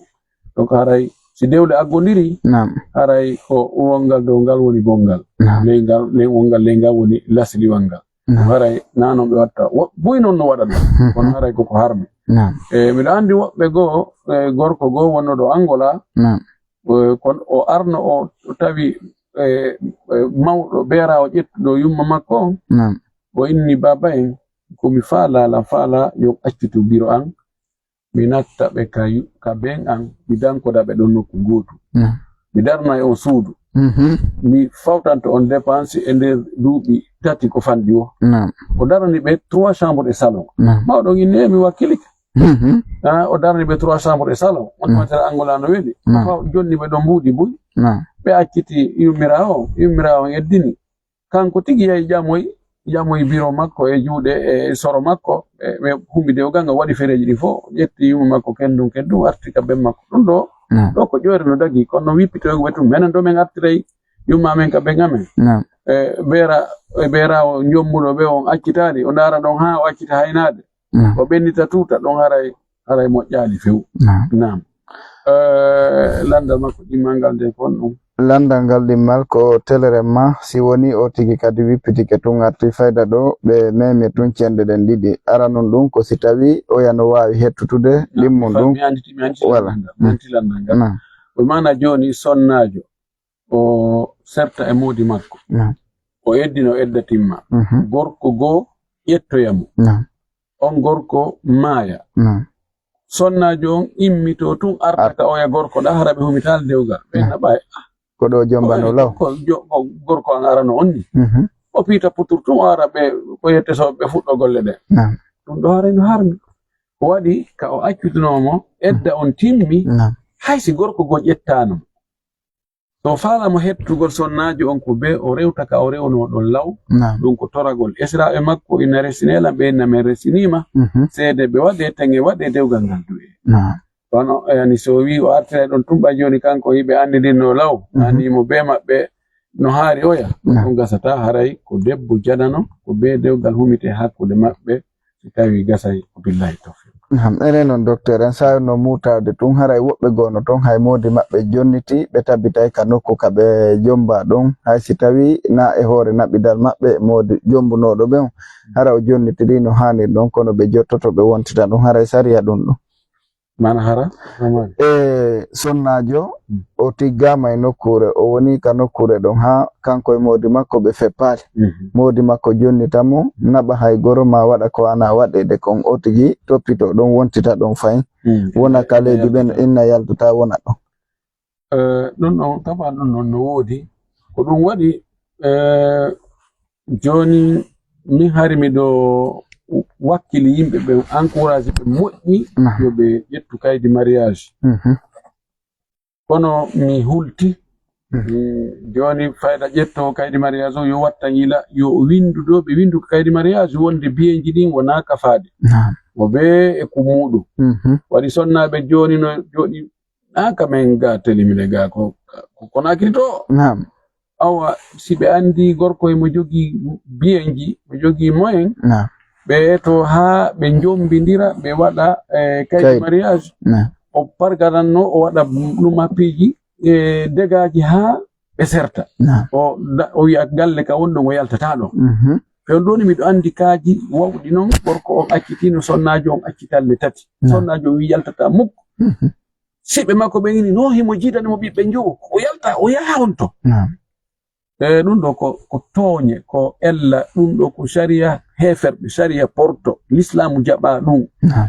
Donc haray si dewle aggondirii, Naam. haray ko wongal dow ngal woni gonngal. Naam. Ley ngal, ley wongal ley ngal woni lasliwal ngal. Naam. Haray naa non ɓe watta. Wo-, buy non no waɗa ɗum. Kono haray koko harmi. Naam. E, miɗo anndi woɓɓe goo, e, gorko goo wonnoɗo Angola. Naam. E, kono o arno o tawi, e, e, mawɗo beeraawo ƴettuɗo yumma makko on. Naam. O inni, "Baaba en, ko mi faalaa, la faalaa, yo accitu biro an. Mi natta ɓe ka yu-, ka ben an, mi dankoda ɓe ɗon nokku gootu. Naam. Mi darna e on suudu. Mhm. Mi fawtanto on dépense e nder duuɓi tati ko fanɗi o." Naam. O darani ɓe trois chambres et salon. Naam. Mawɗo on inni, "E, mi wakkilike." Mhm. Ah, o darani ɓe trois chambres et salon. On Naam. Matara Angola no weli. Naam. Faw jonni ɓe ɗon mbuuɗi buy. Naam. Ɓe acciti yummiraawo, yummiraawo on eddini. Kanko tigi yahi ƴamoy, ƴamoy biro makko e juuɗe e soro makko, e ɓe humbi dewgal ngal, waɗi fereeji ɗi fof, ƴetti yumma makko kenndum kenndum, arti ka ben makko. Ɗum ɗo, Naam. ɗo ko ƴoyre no dagii, kono no wippitoygo ɓe tun. Menen ɗo men artiray yumma amen ka ben amen. Naam. E beera, e beeraawo jombuɗo ɓe on accitaali, o ndaara ɗon haa o accita haynaade. Naam. O ɓennita tuuta, ɗon haray, haray moƴƴaali few. Naam. Naam. Eh, lanndal makko ɗimmal ngal nde kon ɗum. Lanndal ngal ɗimmal ko telere ma, si woni o tigi kadi wippitike tun arti fayda ɗo, ɓe memi tun cenɗe ɗen ɗiɗi. Aranun ɗum ko si tawi oya no waawi hettutude Naam, ɗimmun mi fa-, ɗum. Mi annditi, mi annditi Wala. Lanndal ngal. Mi Mm. annditi lanndal ngal. Naam. Ko maana jooni sonnaajo, o serta e moodi makko. Naam. O eddino edda timma. Mhm. Gorko goo ƴettoya mo. Naam. On gorko maaya. Naam. Sonnaajo on immito tun arta Ar- ka oya gorko ɗa hara ɓe humitaali dewgal. Ɓe Naam. naɓa e, ah, Ko ɗo jombano ko, law. ko jo-, ko gorko an arano on ni. Mhm. O piita putur tun o ara ɓe ko yette so ɓe fuɗɗo golle ɗe. Naam. Ɗum ɗo haray no harmi. Ko waɗi ka o accutunoo mo, edda on timmi, Naam. hay si gorko goo ƴettaano mo. So faala mo hettugol sonnaajo on ko bee o rewta ka o rewnoo ɗon law, Naam. ɗum ko toragol. Esiraaɓe makko ina resinee lan, ɓe inna men resiniima. Mhm. Seede ɓe waɗee, teŋe waɗee, dewgal ngal du'ee. Naam. Kono, yani, so o wii o artiray ɗon tun ɓay jooni kanko hiɓe anndindirnoo law, Mhm. ani mo bee maɓɓe, no haari oya, ɗum gasata, haray ko debbo janano, ko be dewgal humite hakkunde maɓɓe, si tawi gasay, ko billahi tawfiq. Naam, enen noon, docteur, en saawi no muutaade tun, haray woɓɓe goono toon, hay moodi maɓɓe jonniti, ɓe tabitay ka nokku ka ɓe jomba ɗon, hay si tawi na e hoore naɓidal maɓɓe, moodi jombunooɗo ɓe on, hara o jonnitiri no haaniri ɗon, kono ɓe jottoto ɓe wontita ɗum, haray sariya ɗum ɗum. Mana hara? E sonnaajo, o tiggaama e nokkuure, o woni ka nokkuure ɗon haa kanko e moodi makko ɓe feppaali. Moodi makko jonnita mo, naɓa hay goro ma waɗa ko ana waɗeede kon, o tigi toppito ɗon, wontita ɗon fayin. Wona ka leydi ɓen inna yaltata wona ɗon. Eh, ɗum ɗon, tawa ɗum ɗon no woodi. Ko ɗum waɗi, eh, jooni min hari miɗo wakkili yimɓe ɓe, encourage ɓe moƴƴi, yo ɓe ƴettu kaydi mariage. Kono mi hulti, mm, jooni fayda ƴetto kaydi mariage o yo watta yila, yo o windu ɗo, ɓe windu ko kaydi mariage wonde biyeeji ɗin wonaa kafaaɗi. Naam. Mo bee e ko muuɗum. Waɗi sonnaaɓe jooni no jooɗi, na ka men ga teli mine ga ko, ko, ko Konakiri to. Naam. Awa, si ɓe anndi gorko e mo jogii biyeeji, mo jogii moyen, naam, ɓe to haa ɓe njombindira, ɓe waɗa, eh, kaydi mariage. Naam. O pargaranno, o waɗa ɗum appiiji, eh, degaaji haa ɓe serta. Naam. O da-, o wiya galle ka wonɗon o yaltataa ɗon. Fewndo ni miɗo anndi kaaji wawɗi noon, gorko on accitino sonnaajo on accital le tati. Naam. Sonnaajo on wi yaltataa mukko. Siɓɓe makko ɓen ini no himo jiidani mo ɓiɓɓe njowo. O yalta, o yaha on to. Naam. E ɗum ɗo ko, ko tooñe, ko ella, ɗum ɗo ko sariya heeferɓe, sariya porto, lislaamu jaɓaa ɗum. Naam.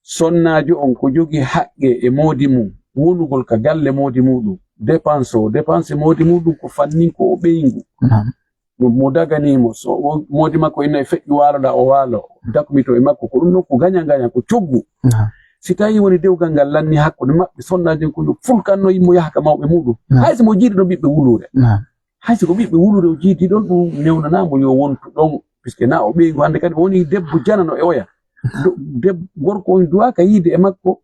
Sonnaajo on ko jogii haqqe e moodi mum, wonugol ka galle moodi muɗum, dépense o, dépense moodi muɗum ko fannin ko o ɓeyngu. Naam. Mo, mo daganii mo, so o, moodi makko inna e feƴƴu waaloɗaa, o waalo, dakmito e makko, ko ɗum ɗon ko gaña gaña, ko coggu. Naam. Si tawii woni dewgal ngal lanni hakkunde maɓɓe, sonnaajo on ko yo fulkanno yimmo yaha ka mawɓe muɗum. Naam. Hay si mo jiidi ɗon ɓiɓɓe wuluure. Naam. Hay si ko ɓiɓɓe wuluure o jiidi ɗon, ɗum newnanaa mo yo wontu ɗon, puisque na o ɓeyngu hannde kadi o woni debbo janano e oya. Do-, deb-, gorko on duwaaka yiide e makko,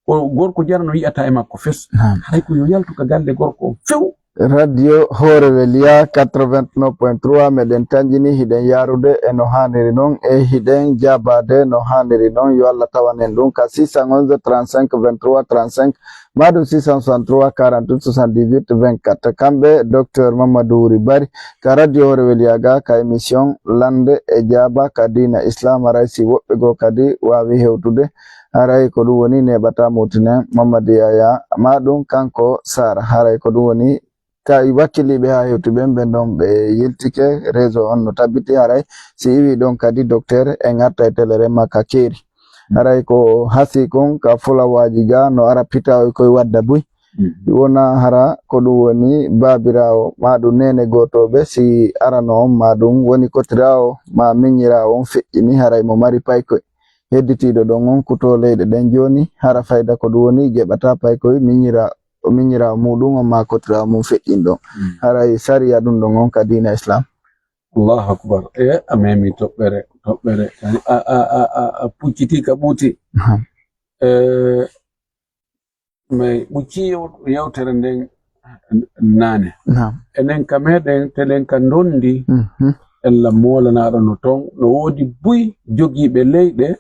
ko gorko janano yi'ata e makko fes. Naam. Hay ko yo yaltu ka galle gorko on few. Radio Hoore Weliya quatre-vingt-neuf point trois, meɗen tanƴini, hiɗen yaarude e no haaniri non, e hiɗen jaabaade no haaniri non. Yo Allah tawanen ɗum ka six cent onze trente-cinq vingt-trois trente-cinq, maa ɗum six cent soixante-trois quarante-huit soixante-dix-huit vingt-quatre. Kamɓe Docteur Mamadou Wuri Bari ka Radio Hoore Weliya ga ka émission Lande e Jaaba ka diina Islam, haray si woɓɓe goo kadi waawi hewtude, haray ko ɗum woni neeɓata muutinen Mamadou Yaya, maa ɗum kanko Sara, haray ko ɗum woni ka wakkiliiɓe haa hewti ɓen, ɓen ɗon ɓe yiltike, réseau on no tabbiti, haray si iwi ɗon kadi docteur en arta e telere makka keeri. Haray ko hasi kon ka fulawaaji ga no ara pitawoy koy wadda buy. Mm. Wona hara ko ɗum woni baabiraawo, maa ɗum neene gootooɓe, si arano on, maa ɗum woni kotiraawo, maa miñiraawo on feƴƴini, haray mo mari paykoy. Hedditiiɗo ɗon on kuto leyɗe ɗen jooni, hara fayda ko ɗum woni jeɓata paykoy miñira-, o miñiraawo muɗum on maa kotiraawo mum feƴƴin ɗon. Mm. Haray sariya ɗum ɗon on ka diina Islam. Allahu akbar. E, a memi toɓɓere, toɓɓere. A, a, a, a, a pucciti ka ɓuuti. Naam. E, mais ɓucci yew-, yewtere nden naane. Naam. Enen ka meɗen, teɗen ka ndondi, mhm, ella moolanaaɗo no ton, no woodi buy jogiiɓe leyɗe,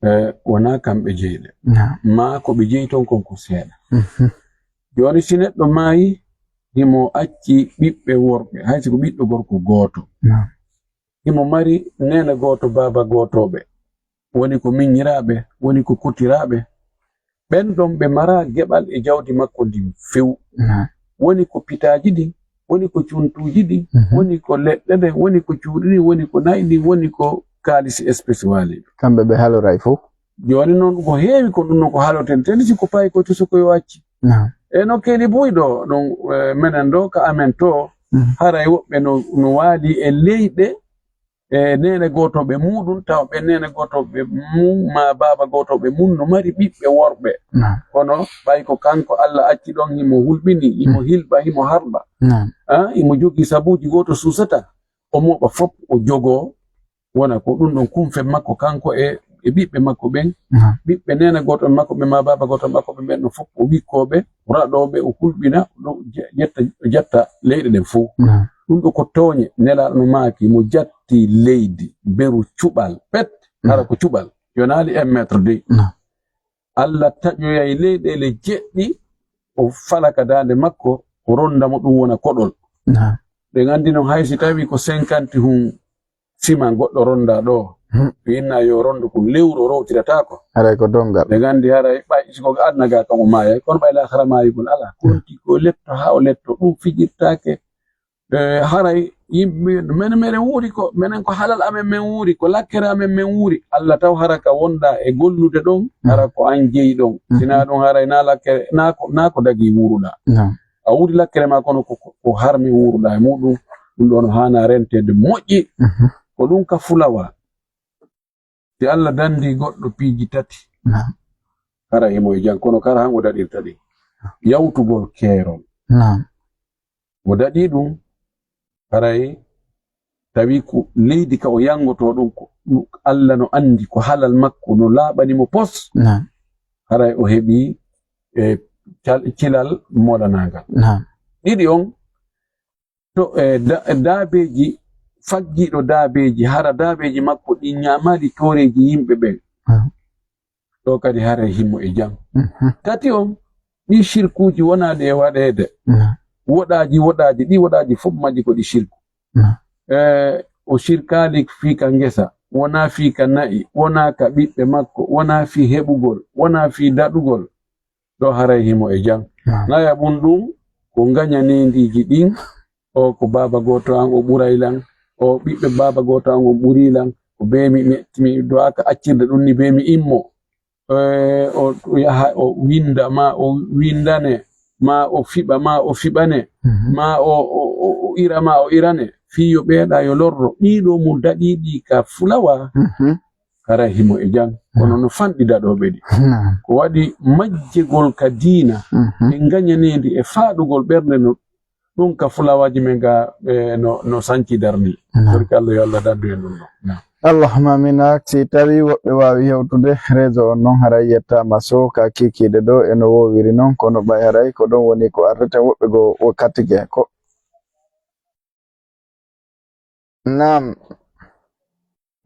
e, wonaa kamɓe jeyɗe. Naam. Maa ko ɓe jeyi ton kon ko seeɗa. Mhm. Jooni, si neɗɗo maayi, himo acci ɓiɓɓe worɓe, hay si ko ɓiɗɗo gorko gooto. Naam. Himo mari neene gooto, baaba gootooɓe. Woni ko miñiraaɓe, woni ko kotiraaɓe. Ɓen ɗon ɓe maraa geɓal e jawdi makko ndin few. Naam. Woni ko pitaaji ɗin, woni ko cuntuuji ɗin, mhm, woni ko leɗɗe ɗen, woni ko cuuɗi ɗin, woni ko na'i ɗin, woni ko kaalisi espesi waali ɗum. Kamɓe ɓe haloray fow. Jooni non ko heewi ko ɗum non ko haloten, teni si ko payi ko to so ko yo acci. Naam. E no keli buy ɗo, ɗum, e, menen ɗo ka amen to, mhm, haray woɓɓe no, no waali e leyɗe, e neene gootooɓe muɗum, tawa ɓe neene gootooɓe mum, maa baaba gootooɓe mum no mari ɓiɓɓe worɓe. Naam. Kono ɓay ko kanko Allah acci ɗon, himo hulɓini, himo, mm, hilɓa, himo harɓa. Naam. Ah, himo jogii sabuuji gooto suusata, o moɓa fop, o jogoo, wona ko ɗum ɗon kumfe makko kanko e e ɓiɓɓe makko ɓen, naam, ɓiɓɓe neena gooto makko ɓen, maa baaba gooto makko ɓen, ɓen no fof o wikkooɓe, o raɗooɓe, o hulɓina, o ɗo je-, ƴetta, o ƴetta leyɗe ɗen fof. Naam. Ɗum ɗo ko tooñe, Nelaaɗo no maaki, mo jatti leydi, beru cuɓal, pet, hara, naam, ko cuɓal, yonaali un mètre de. Naam. Alla taƴoyay leyɗeele jeɗɗi, o fala ka daande makko, o ronda mo ɗum wona koɗol. Naam. Ɗen anndi noon hay si tawi ko cinquante hun siman goɗɗo ronda ɗo, hmm, o inna yo rondo kun lewru o rowtirataako. Haray ko donngal. Ɗen anndi haray ɓay si ko aduna ga kan o maayay, kono ɓay laakhara maayugol alaa. Hmm. Konti ko letto haa o letto, ɗum fijirtaake. Eh, haray yimɓe, minen, minen wuuri ko, minen ko halal amen min wuuri, ko lakkere amen min wuuri. Alla taw hara ka wonɗa e gollude ɗon, hara ko an jeyi ɗon. Mhm. Sinaa ɗum haray na lakkere, na ko, na ko dagi wuuruɗa. Naam. A wuuri lakkere ma kono ko, ko, ko harmi wuuruɗa e muɗum, ɗum ɗon no haana renteede moƴƴi. Mhm. Ko ɗum ka fulawa. Si Alla dandi goɗɗo piiji tati, naam, hara himo e jam, kono kara hango daɗirta ɗin. Yawtugol keerol. Naam. Mo daɗi ɗum, haray tawi ko leydi ka o yangoto ɗum ko, ɗum Alla no andi ko halal makko, no laaɓani mo pos. Naam. Haray o heɓi, e, cal-, cilal molanaagal. Naam. Ɗiɗi on, to, e, da-, daabeeji, faggiiɗo daabeeji, hara daabeeji makko ɗin ñaamaali tooreeji yimɓe ɓen. Ah. Ɗo kadi haray himo e jam. Mhm. Tati on, ɗi shirkuuji wonaa ɗi e waɗeede. Mhm. Woɗaaji, woɗaaji, ɗi woɗaaji fof majji ko ɗi shirku. Mhm. E, o shirkaali fii ka ngesa, wonaa fii ka na'i, wonaa ka ɓiɓɓe makko, wonaa fii heɓugol, wonaa fii daɗugol. Ɗo haray himo e jam. Naam. Naya ɓun ɗum ko ngañaneendiiji ɗin, o ko baaba gooto an o ɓuray lan, o ɓiɓɓe baaba gooto an o ɓuri lan, ko bee mi, mi, mi do'aka accirde ɗum ni bee mi immo. Eh, o, o yaha o winda ma o windane, ma o fiɓa ma o fiɓane, mhm, ma o, o, o, o ira ma o irane, fii yo ɓeeɗa yo lorro. Ɗii ɗoo mo daɗii ɗii ka fulawa, mhm, haray himo e jam. Kono no fanɗi daɗooɓe ɗi. Naam. Ko waɗi majjegol ka diina, mhm, e ngañaneendi e faaɗugol ɓernde no, ɗum ka fulawaaji men ga, e, no, no sanci darni. Naam. Torki Allah yo Allah dandu en ɗum ɗo. Naam. Allahumma amin. Si tawi woɓɓe waawi hewtude réseau on noon, haray yettaama so ka kiikiiɗe ɗo e no woowiri noon, kono ɓay haray ko ɗon woni ko arrete woɓɓe go wakkati ge ko. Naam.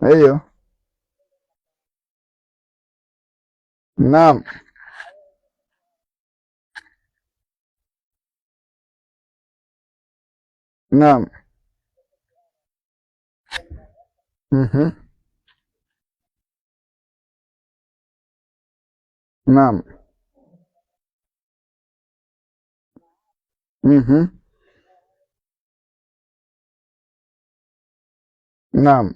Eyo. Naam. Naam. Mhm. Naam. Mhm. Naam.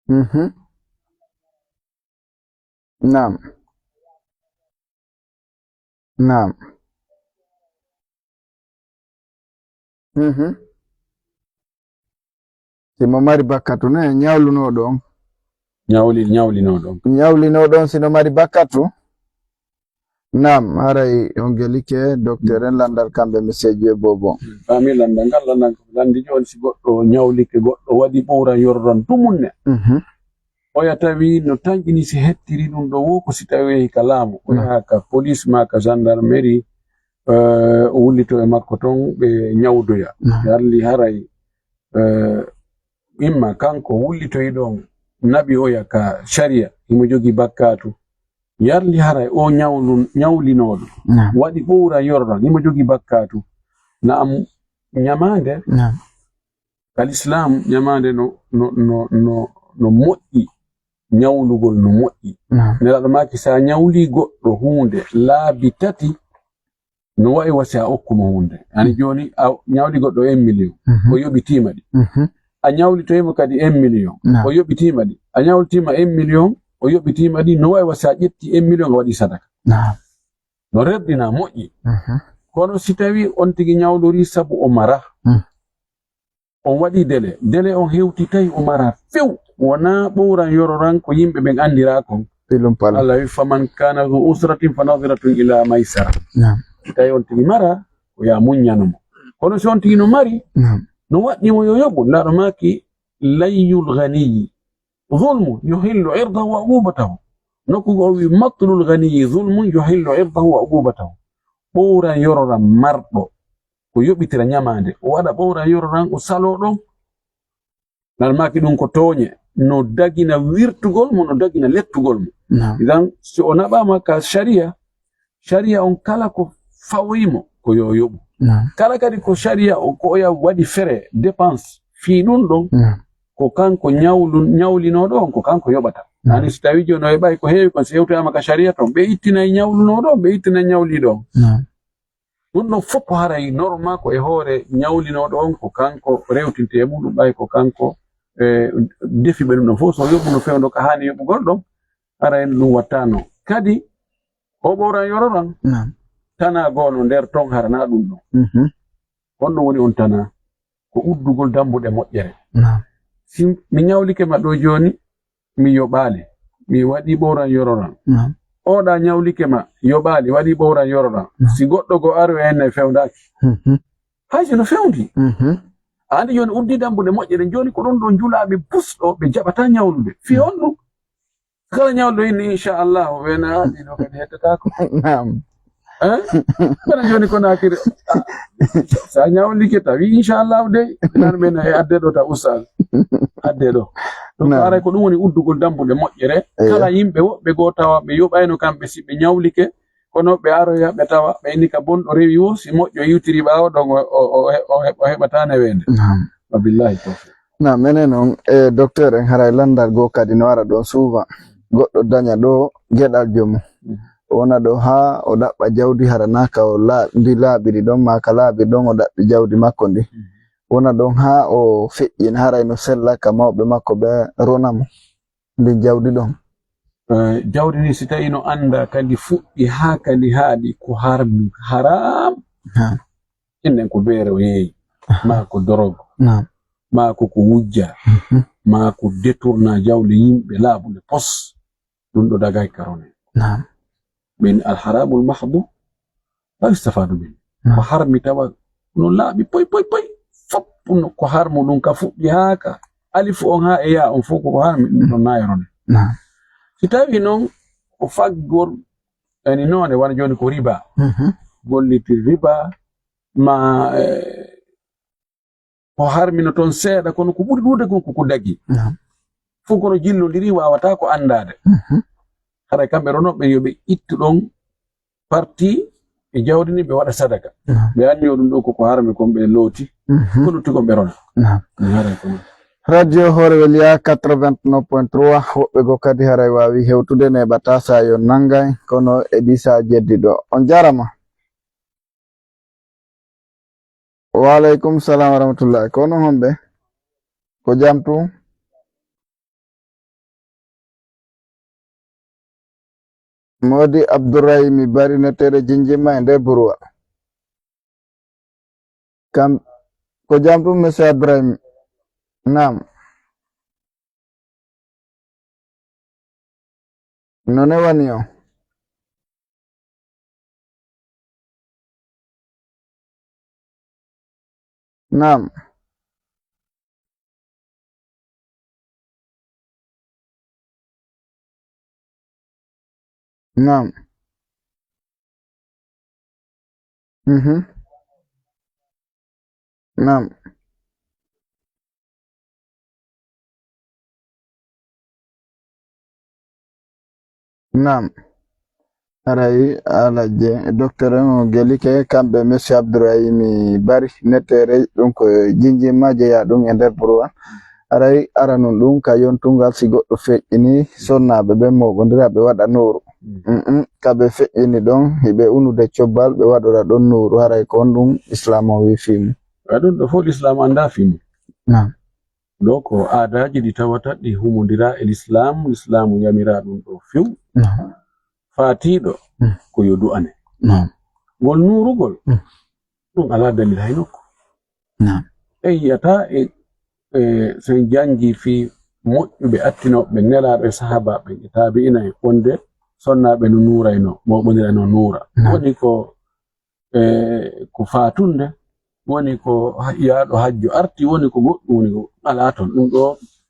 Mhm. Naam. Naam. Mhm. Si mo mari bakkatu ne, ñawlunooɗo on. Ñawli-, ñawlinooɗo on. Ñawlinooɗo on si no mari bakkatu. Naam, haray on gelike, docteur en landal kamɓe monsieur Diop bobo. Fami landal ngal, landal ko landi jooni si goɗɗo ñawlike goɗɗo waɗi ɓowran yororan dumunne. Mhm. Oya tawi no tanƴini si hettiri ɗum ɗo wo ko si tawi yehi ka laamu. O, naam, yaha ka police ma ka gendarmerie, eh, o wullito e makko ton ɓe ñawdoya. Naam. Yarli haray, eh, imma kanko wullitoy ɗon naɓi oya ka sharia, himo jogi bakkatu. Yarli haray o ñawlun-, ñawlinooɗo. Naam. Waɗi ɓowran yororan, himo jogi bakkatu. Naam, ñamaande. Naam. Al Islam ñamaande no, no, no, no, no moƴƴi, ñawlugol no moƴƴi. Naam. Nelaaɗo maaki, sa ñawli goɗɗo huunde laabi tati, no wa'i wa si a okkumo huunde. Ani, mm, jooni a ñawli goɗɗo un million, mhm, o yoɓitiima ɗi. Mhm. A ñawlitoyimo kadi un million, naam, o yoɓitiima ɗi. A ñawlitiima un million, o yoɓitiima ɗi, no wa'i wa si a ƴetti un million a waɗi sadaka. Naam. No rerɗina moƴƴi. Mhm. Kono si tawi on tigi ñawlori sabu o mara, mm, on waɗi délai. Délai on hewti tawi o mara few. Wonaa ɓowran yororan ko yimɓe ɓen anndira kon. Pilum palum. Allah wi, "Faman kana zu usratin fa nadhiratun ila maysara." Naam. Si tawi on tigi mara, ko ya muññano mo. Kono si on tigi no mari, naam, no waɗɗi mo yo yoɓu. Nelaaɗo maaki, لي الغني ظلم يحل عرضه وعقوبته. Nokku goo o wi'i مطل الغني ظلم يحل عرضه وعقوبته. Ɓowran yororan marɗo, ko yoɓitira ñamaande, o waɗa ɓowran yororan, o saloo ɗon. Nan maaki ɗum ko tooñe, no dagina wirtugol mo, no dagina lettugol mo. Naam. Idan, si o naɓaama ka sharia, sharia on kala ko fawoyi mo, ko yo yoɓu. Naam. Kala kadi ko sharia o, ko oya waɗi fere, dépense, fii ɗum ɗon, naam, ko kanko ñawlu-, ñawlinooɗo on, ko kanko yoɓata. Naam. Ani si tawi jooni o heɓay ko heewi kon, si hewtoyaama ka sharia ton, ɓe ittinay ñawlunooɗo on, ɓe ittinay ñawliiɗo on. Naam. Ɗum ɗon fof ko haray norma ko e hoore ñawlinooɗo on, ko kanko rewtinte e muɗum, ɓay ko kanko, e, defi ɓe ɗum ɗon fof. So yoɓuno fewndo ka haani yoɓugol ɗon, haray ɗum wattaano. Kadi, o ɓowran yororan. Naam. Tanaa goono nder ton hara naa ɗum ɗon. Mhm. On ɗum woni on tanaa. Ko uddugol dambuɗe moƴƴere. Naam. Si mi ñawlike ma ɗo jooni, mi yoɓaali, mi waɗi ɓowran yororan. Naam. Oɗa ñawlike ma, yoɓaali, waɗi ɓowran yororan. Naam. Si goɗɗo goo aroyi henne e fewndaaki. Mhm. Hay si no fewndi. Mhm. A andi jooni uddi dambuɗe moƴƴere, jooni ko ɗon ɗo njulaaɓe bus ɗo, ɓe jaɓataa ñawlude. Fii honɗum? Kala ñawluɗo inni, "Inchallahu," ɓe na, "Ah, ɗiɗo kadi hettataako." Naam. Eh? Kono jooni ko naakiri, ah, sa ñawlike tawi, "Inchallahu," dey, nan ɓe na e adde ɗo ta ustaz. Adde ɗo. Donc, naam, haray ko ɗum woni uddugol dambuɗe moƴƴere. Eyo. Kala yimɓe woɓɓe goo tawa ɓe yoɓayno kamɓe si ɓe ñawlike, kono ɓe aroya ɓe tawa ɓe inni ka bonɗo rewi wo, si moƴƴo iwtiri ɓaawo ɗon o, o, o, o, o heɓata neweende. Naam. Wa billahi tawfiq. Na, menen on, e, docteur en, haray landal goo kadi no ara ɗon souvent. Goɗɗo daña ɗo geɗal joomum. Mm. Wona ɗo haa o ɗaɓɓa jawdi, hara naa ka o laa-, ndi laaɓiri ɗon, maa ka laaɓiri ɗon o ɗaɓɓi jawdi makko ndi. Mm. Wona ɗon haa o feƴƴina, haray no sella ka mawɓe makko ɓe rona mo ndin jawdi ɗon. Eh, jawdi ndi si tawi no annda ka ndi fuɗɗi haa ka ndi haaɗi, ko harmi, haram. Ha. Innen ko beere o yeeyi, aha, maa ko dorog, naam, maa ko ko wujja, mhm, maa ko détourna jawle yimɓe laaɓunde pos, ɗum ɗo dagay ka rone. Naam. Min alharamul mahdu la yustafadu min. Naam. Ko harmi tawa no laaɓi poy, poy, poy. Fop no ko harmu ɗum ka fuɗɗi haa ka alifu on haa e yaa on fof ko ko harmi ɗum ɗon nayi rone. Naam. Si tawi noon ko faggol yani noone wano jooni ko riba. Mhm. Gollitir riba, ma, eh, ko harmino toon seeɗa, kono ko ɓuri ɗuuɗe kon ko ko dagi. Naam. Fof kono jillondiri, waawataa ko anndaade. Mhm. Haray kamɓe ronooɓe yo ɓe ittu ɗon parti e jawdi ndi ɓe waɗa sadaka. Naam. Ɓe anniyo ɗum ɗo koko harmi kon ɓe looti. Mhm. Ko lutti kon ɓe rona. Naam. Ɗum haray ko noon. Radio Hoorewel ya quatre-vingt-neuf point trois, woɓɓe goo kadi haray waawi hewtude neeɓataa sa yo nanngay, kono e ɗi sa jeddi ɗo. On jaarama. Wa aleykum salam wa rahmatullahi. Ko onon homɓe? Ko jam tun? Moodi Abdourahimi Bari, nettere Jinjima e nder Burwa. Kam, ko jam tun, monsieur Abdourahimi? Naam. No ne woni on? Naam. Naam. Mhm. Naam. Naam. Haray Alhaji, docteur en o gelike, kamɓe monsieur Abdourahimi Bari, nettere, ɗum ko Jinjima jeyaa ɗum e nder Burwa. Haray aranun ɗum ka yontungal, si goɗɗo feƴƴini, sonnaaɓe ɓen mooɓondira, ɓe waɗa nuuru. Mm. Mm-mm. Ka ɓe feƴƴini ɗon, hiɓe unude cobbal, ɓe waɗora ɗon nuuru. Haray ko honɗum Islaam on wi'i fii mum? Wa ɗum ɗo fof Islaam anndaa fii mum. Naam. Ɗo ko aadaaji ɗi tawata ɗi humondiraa e Lislaam, Lislaamu yamiraa ɗum ɗo few. Naam. Faatiiɗo, mm, ko yo du'ane. Naam. Ngol nuurugol, mm, ɗum alaa dalil hay nokku. Naam. En yi'ataa e, e, so en janngii fii moƴƴuɓe attinooɓe Nelaaɗo e sahaabaaɓe e taabi'ina en wonde sonnaaɓe no nuuraynoo, mooɓondiray no nuura. Naam. Woni ko, e, ko faatunde Woni ko ha-, yaaɗo hajju arti, woni ko goɗɗum, woni ko alaa toon. Ɗum ɗo,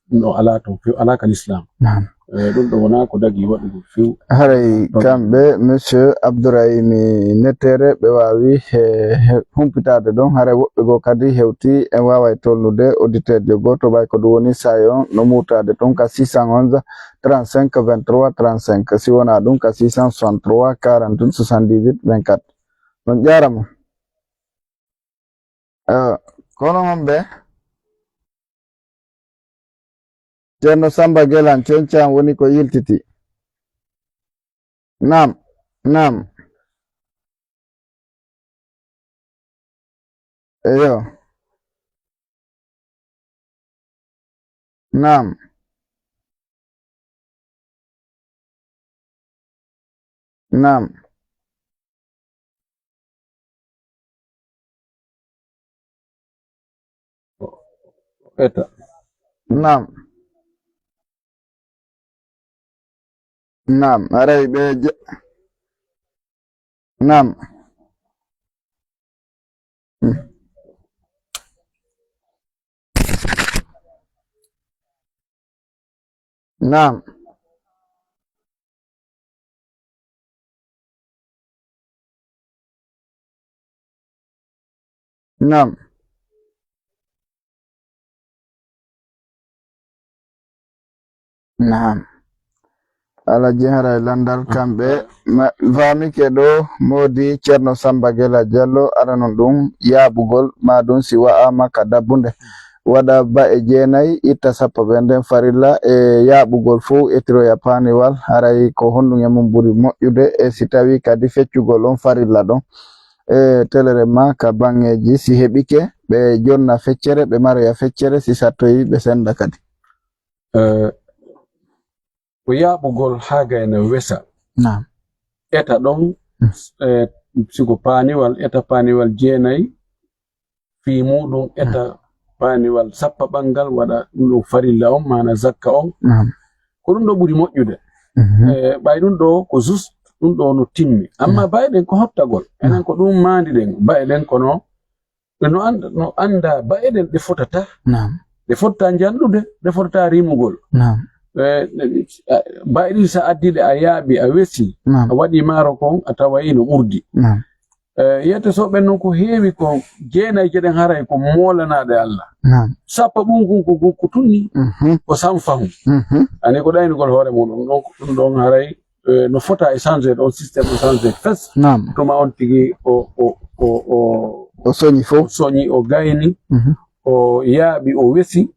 ɗum ɗo alaa toon few, alaa ka Lislaam. Naam. Eh, ɗum ɗo wonaa ko dagii waɗugol few. Haray Ɗum. Kamɓe, Monsieur Abdourahimi Nettere, ɓe waawi he, he humpitaade ɗon. Haray woɓɓe goo kadi hewti, en waaway tolnude auditeur jo gooto, ɓay ko ɗum woni sayon no muurtaade toon ka six cent onze trente-cinq vingt-trois trente-cinq, si wonaa ɗum ka six cent soixante-trois quarante soixante-dix-huit vingt-quatre. On jaaraama. Eh, kono homɓe? Ceerno Samba Gelan, Cencan woni ko yiltiti. Naam, naam. Eyo. Naam. Naam. Eta. Naam. Naam. Haray ɓe je-, naam. Hmm. Naam. Naam. Naam. Alhaji, haray landal kamɓe ma-, faamike ɗo moodi Ceerno Samba Gela Jallo, ara non ɗum yaaɓugol, maa ɗum si wa'aama ka dabbunde. Waɗa ba'e jeenay, itta sappo ɓe nden farilla e yaaɓugol fow, etiroya paaniwal, haray ko honɗum e mum ɓuri moƴƴude, e si tawii kadi feccugol on farilla ɗon. E telere ma ka baŋŋeeji, si heɓike, ɓe jonna feccere, ɓe maroya feccere, si sattoyi, ɓe senda kadi. Eh, ko yaaɓugol haa gayna wesa. Naam. Eta ɗon, Mm. eh, sigo paaniwal, eta paaniwal jeenay, fii muuɗum, eta paaniwal sappaɓal ngal, waɗa ɗum ɗum farilla on, maana zakka on. Naam. Ko ɗum ɗo ɓuri moƴƴude. Mhm. Eh, ɓay ɗum ɗo ko just, ɗum ɗo no timmi. Amma Naam. ba'e ɗen ko hottagol. Enen Naam. ko ɗum maandi ɗen, ba'e ɗen kono ɓe no annda, no annda ba'e ɗen ɗe fotata. Naam. Ɗe fotata njanɗude, ɗe fotata rimugol. Naam. Eh, eh, ba'e ɗin sa addi ɗe a yaaɓi, a wesi, Naam. a waɗi maaro kon, a tawayi no ɓurdi. Naam. Eh, yiyete so ɓen non ko heewi ko jeenayje ɗen haray ko moolanaaɗe Allah. Naam. Sappo ɓun kun ko, ko, ko tunni, Mhm. ko sanfahun. Mhm. Ani ko ɗaynugol hoore muɗum, ɗon ko ɗum ɗon haray, eh, no fota e changer ɗon système o changer fes. Naam. Tuma on tigi o, o, o, o, O soñi fow. o soñi, o gayni, Mhm. o yaaɓi, o wesi,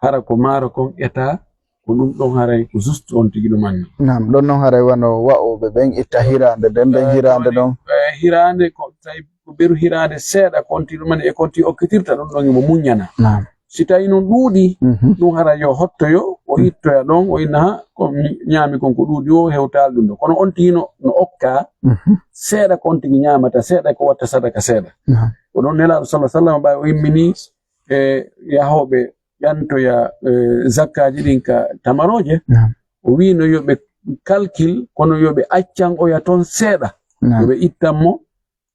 hara ko maaro kon eta, ko ɗum ɗon haray ko juste on tigi ɗum anni. Naam, ɗon non haray wano wa'ooɓe ɓen itta hiraande nden, ɓen Eh, hiraande jooni, ɗon. eh, hiraande ko tawi ko beru hiraande seeɗa konti ɗum anni e konti okkitirta ɗum ɗon imo muññana. Naam. Si tawi non ɗuuɗi, Mhm. ɗum haray yo hottoyo, o Mm. ittoya ɗon, o inna ha ko mi ñaami kon ko ɗuuɗi o hewtaali ɗum ɗo. Kono on tigi no, no okka Mhm. seeɗa kon tigi ñaamata, seeɗa ko watta sadaka seeɗa. Naam. Ko ɗon Nelaaɗo sallallahu alaihi wasallam ɓay o immini e yahooɓe ƴantoya, eh, zakkaaji ɗin ka tamarooje. Naam. O wiino yo ɓe kalkil, kono yo ɓe accan oya ton seeɗa. Naam. Yo ɓe ittan mo,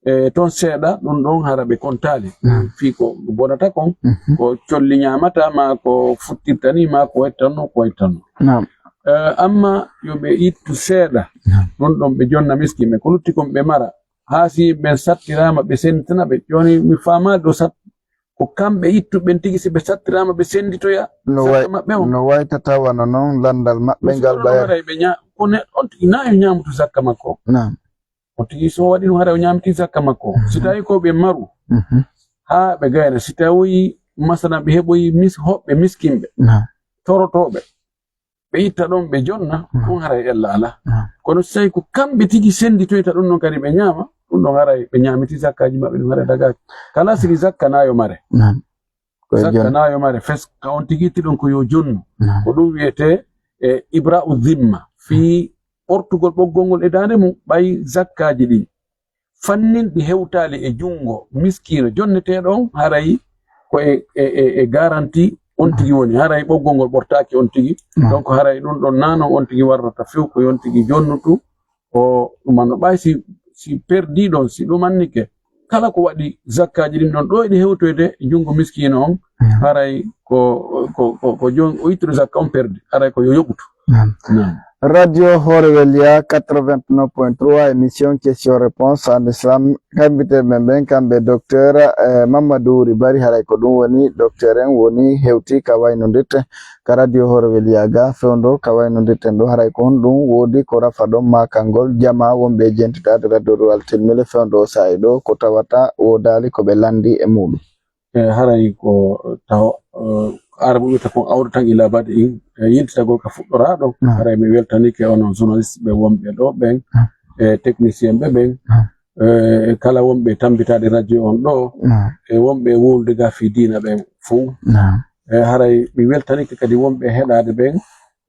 eh, ton seeɗa, ɗum ɗon hara ɓe kontaali. Naam. Fii ko bonata kon, Mhm. ko colli ñaamata, maa ko futtirta ni, maa ko wettanno, ko wettanno. Naam. Eh, amma yo ɓe ittu seeɗa, Naam. ɗum ɗon ɓe jonna miskin ɓe, ko lutti kon ɓe mara. Haa si ɓen sattiraama, ɓe senditana ɓe. Jooni mi faamaali ɗo sat-, ko kamɓe ittu ɓen tigi, si ɓe sattiraama, ɓe senditoya No zakka way-, maɓɓe on. no waytata wano non landal maɓɓe ngal Kono ɓaya. haray ɓe ña-, ko ne-, on tigi na yo ñaamutu zakka makko. Naam. On tigi so waɗi ɗum haray o ñaamiti zakka makko. Mhm. Si tawi ko ɓe maru, Mhm. haa ɓe gayna, si tawi masalan ɓe heɓoyi mis-, hoɓɓe miskinɓe, Naam. torotooɓe, ɓe itta ɗon ɓe jonna, Mhm. ɗum haray ella alaa. Naam. Kono so tawi ko kamɓe tigi senditoyta ɗum ɗon kadi ɓe ñaama, ɗum ɗon haray ɓe ñaamiti zakkaaji maɓɓe, ɗum haray dagaaki. Kala sigi zakka na yo mare. Naam. Ko e Zakka jon- na yo mare fes, ka on tigi itti ɗon ko yo jonnu. Naam. Ko ɗum wiyetee e ibra'u zimma, fii ɓortugol ɓoggol ngol e daande mum, ɓay zakkaaji ɗin fanninɗi hewtaali e junngo miskiino jonneteeɗo on, haray ko e, e, e, e garanti on tigi woni, haray ɓoggol ngol ɓortaaki on tigi. Naam. Donc haray ɗum ɗon na non on tigi warrata few, ko yon tigi jonnutu, o ɗum anno ɓay si, si perdi ɗon, si ɗum annike, kala ko waɗi zakkaaji ɗin ɗon ɗo eɗi hewtoyde e junngo miskiino on, haray ko, ko, ko, ko jooni o ittude zakka on perdi, haray ko yo yoɓutu. Naam. Naam. Radio Hoore Weliya quatre-vingt-neuf point trois, émission question réponse en islam. Kamɓe men ɓen, kamɓe docteur, eh, Mamadou Wuri Bari, haray ko ɗum woni docteur en woni hewti ka waynodirten ka radio Hoore Weliya ga fewndo ka waynodirten ɗo, haray ko honɗum woodi ko rafa ɗon maakangol jama wonɓe e jentitaade radio Rural Tilmile fewndo o saa'i ɗo, ko tawata woodaali ko ɓe lanndi e muɗum. E haray ko taw, eh, Arabu wi'ata kon awda tan ila badi in, e yiltitagol ka fuɗɗoraa ɗon. Naam. Haray mi weltanike onon journaliste ɓe wonɓe ɗo ɓen, naam, e technicien ɓe ɓen, naam, e kala wonɓe tambitaade radio on ɗo, naam, e wonɓe wowlude ga fii diina ɓen fow. Naam. E haray mi weltanike kadi wonɓe heɗaade ɓen,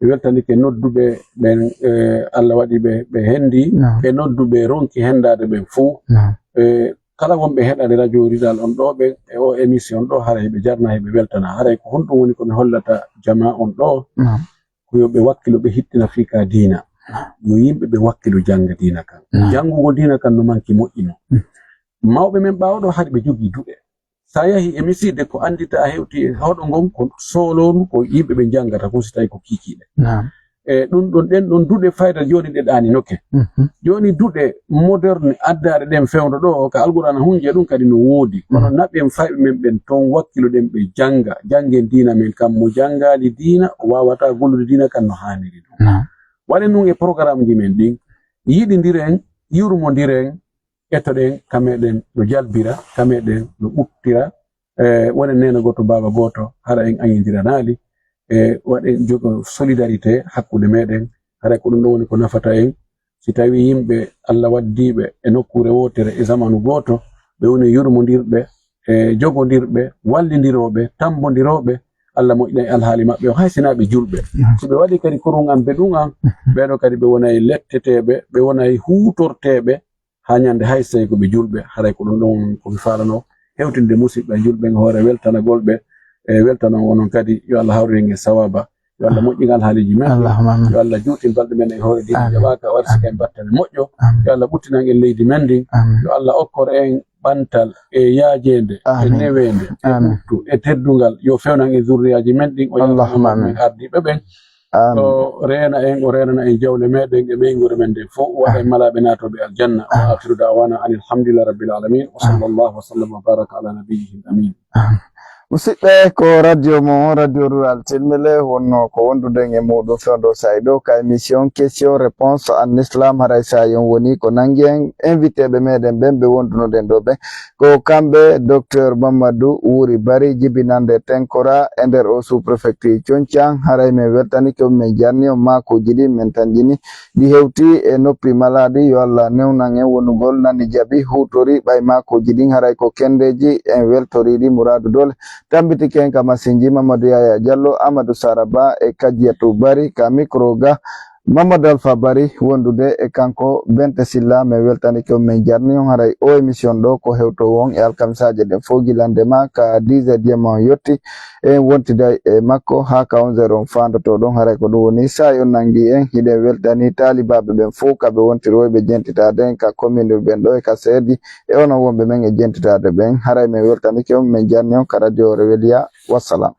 mi weltanike nodduɓe ɓen, e Allah waɗi ɓe, ɓe hendi, naam, e nodduɓe ronki hendaade ɓen fow. Naam. E kala wonɓe heɗaade radio Rural on ɗo ɓen e o émission ɗo, haray ɓe jarna, heɓe weltana. Haray ko honɗum woni ko mi hollata jama on ɗo? Naam. Ko yo ɓe wakkilo, ɓe hittina fii ka diina. Yo yimɓe ɓe wakkilo jannga diina kan. Naam. Janngugol diina kan no manki moƴƴino. Mm. Mawɓe men ɓaawo ɗo hari ɓe jogii duɗe. Sa yahi e miside ko anndita a hewti e hoɗo ngon ko soolonu ko yimɓe ɓe janngata ko si tawi ko kiikiiɗe. Naam. E ɗum ɗon, ɗen ɗon duɗe fayda jooni ɗe ɗaaninoke. Mhm. Jooni duɗe moderne addaɗe ɗen fewndo ɗo ka Alqur'aana hunje ɗum kadi no woodi. Kono, mhm, naɓen fayɓe men ɓen ton wakkiloɗen ɓe jannga, janngen diina men kan. Mo janngaali diina, o waawataa gollude diina kan no haaniri ɗum. Naam. Waɗen ɗum e programmeji men ɗin, yiɗindiren, yurmondiren, etoɗen ka meɗen no jalbira, ka meɗen no ɓuttira, e wonen neene gooto, baaba gooto, hara en añindiranaali, e waɗen jogo solidarité hakkunde meɗen, hara ko ɗum ɗon woni ko nafata en. Si tawi yimɓe Allah waddiiɓe e nokkuure wootere e zamanu gooto, ɓe woni yurmondirɓe, e jogondirɓe, wallindirooɓe, tambondirooɓe, Allah moƴƴina e alhaali maɓɓe o, hay sinaa ɓe julɓe. Mhm. Si ɓe waɗi kadi kurun an be ɗum an, mhm, ɓeeɗo kadi ɓe wonay letteteeɓe, ɓe wonay huutorteeɓe, haa ñande hay so tawi ko ɓe julɓe, haray ko ɗum ɗon ko mi faalano hewtinde musidɓe julɓe en hoore weltanagol ɓe, e weltanon onon kadi, yo Allah hawrin en e sawaaba, yo Allah, amin, moƴƴin alhaaliji men, Allahumma amin, yo Allah juutin balɗe men e hoore diina, amin, jaɓaaka, o arsika en, amin, battane moƴƴo, amin, yo Allah ɓuttinan en leydi men ndin, amin, yo Allah okkor en ɓantal e yaajeende, e, amin, neweende, e, amin, ɓuttu e teddungal, yo fewnan en zurriyaaji men ɗin, o, Allahumma, yaafuno amin, men ardiiɓe ɓen. Amin. O reena en, o reenana en jawle meɗen e ɓeynguure men nden fof. O waɗa en, amin, malaaɓe naatooɓe aljanna. Wa, amin, akhiru da'wana anil hamdulillahi rabbil alamin. Wa, amin, sallallahu wa sallam wa baraka ala nabiyyihil amin. Amin. Musidɓe, ko radio mo, Radio Rural Tilmile, wonno ko wonduɗen e muɗum fewndo saa'i ɗo ka émission question réponse en islam. Haray saa'i on woni ko nangi en invité ɓe meɗen ɓen ɓe wondunoɗen ɗo ɓen. Ko kamɓe Docteur Mamadou Wuri Bari, jibinande Tenkora e nder o sous-préfecture Coñcaan. Haray min weltanike on, min jarni on maakuuji ɗi min tanƴini ɗi hewti e noppi malaaɗi. Yo Allah newnan en wonugol nani jaɓi huutori ɓay maakuuji ɗin. Haray ko kendeeji en weltoriiɗi. Muraadu Doole tambitike en ka masinji. Mamadou Yaya Diallo, Amadou Sara Ba e Kajiyatu Bari ka micro ga. Mamadou Alpha Bari wondude e kanko Bente Silla, min weltanike on, min jarni on. Haray o émission ɗo ko hewtowo on e alkamisaaje ɗen fof gilande ma ka dix heures jemma on yotti. En wontida e makko haa ka onze heures on faandoto ɗon. Haray ko ɗum woni saa'i on nangi en. Hiɗen weltani taalibaaɓe ɓen fof ka ɓe wontiri woyɓe jentitaade en ka commune ɓen ɗo e ka seedi e onon wonɓe men e jentitaade ɓen. Haray min weltanike on, min jarni on ka radio Reweliya. Wassalam.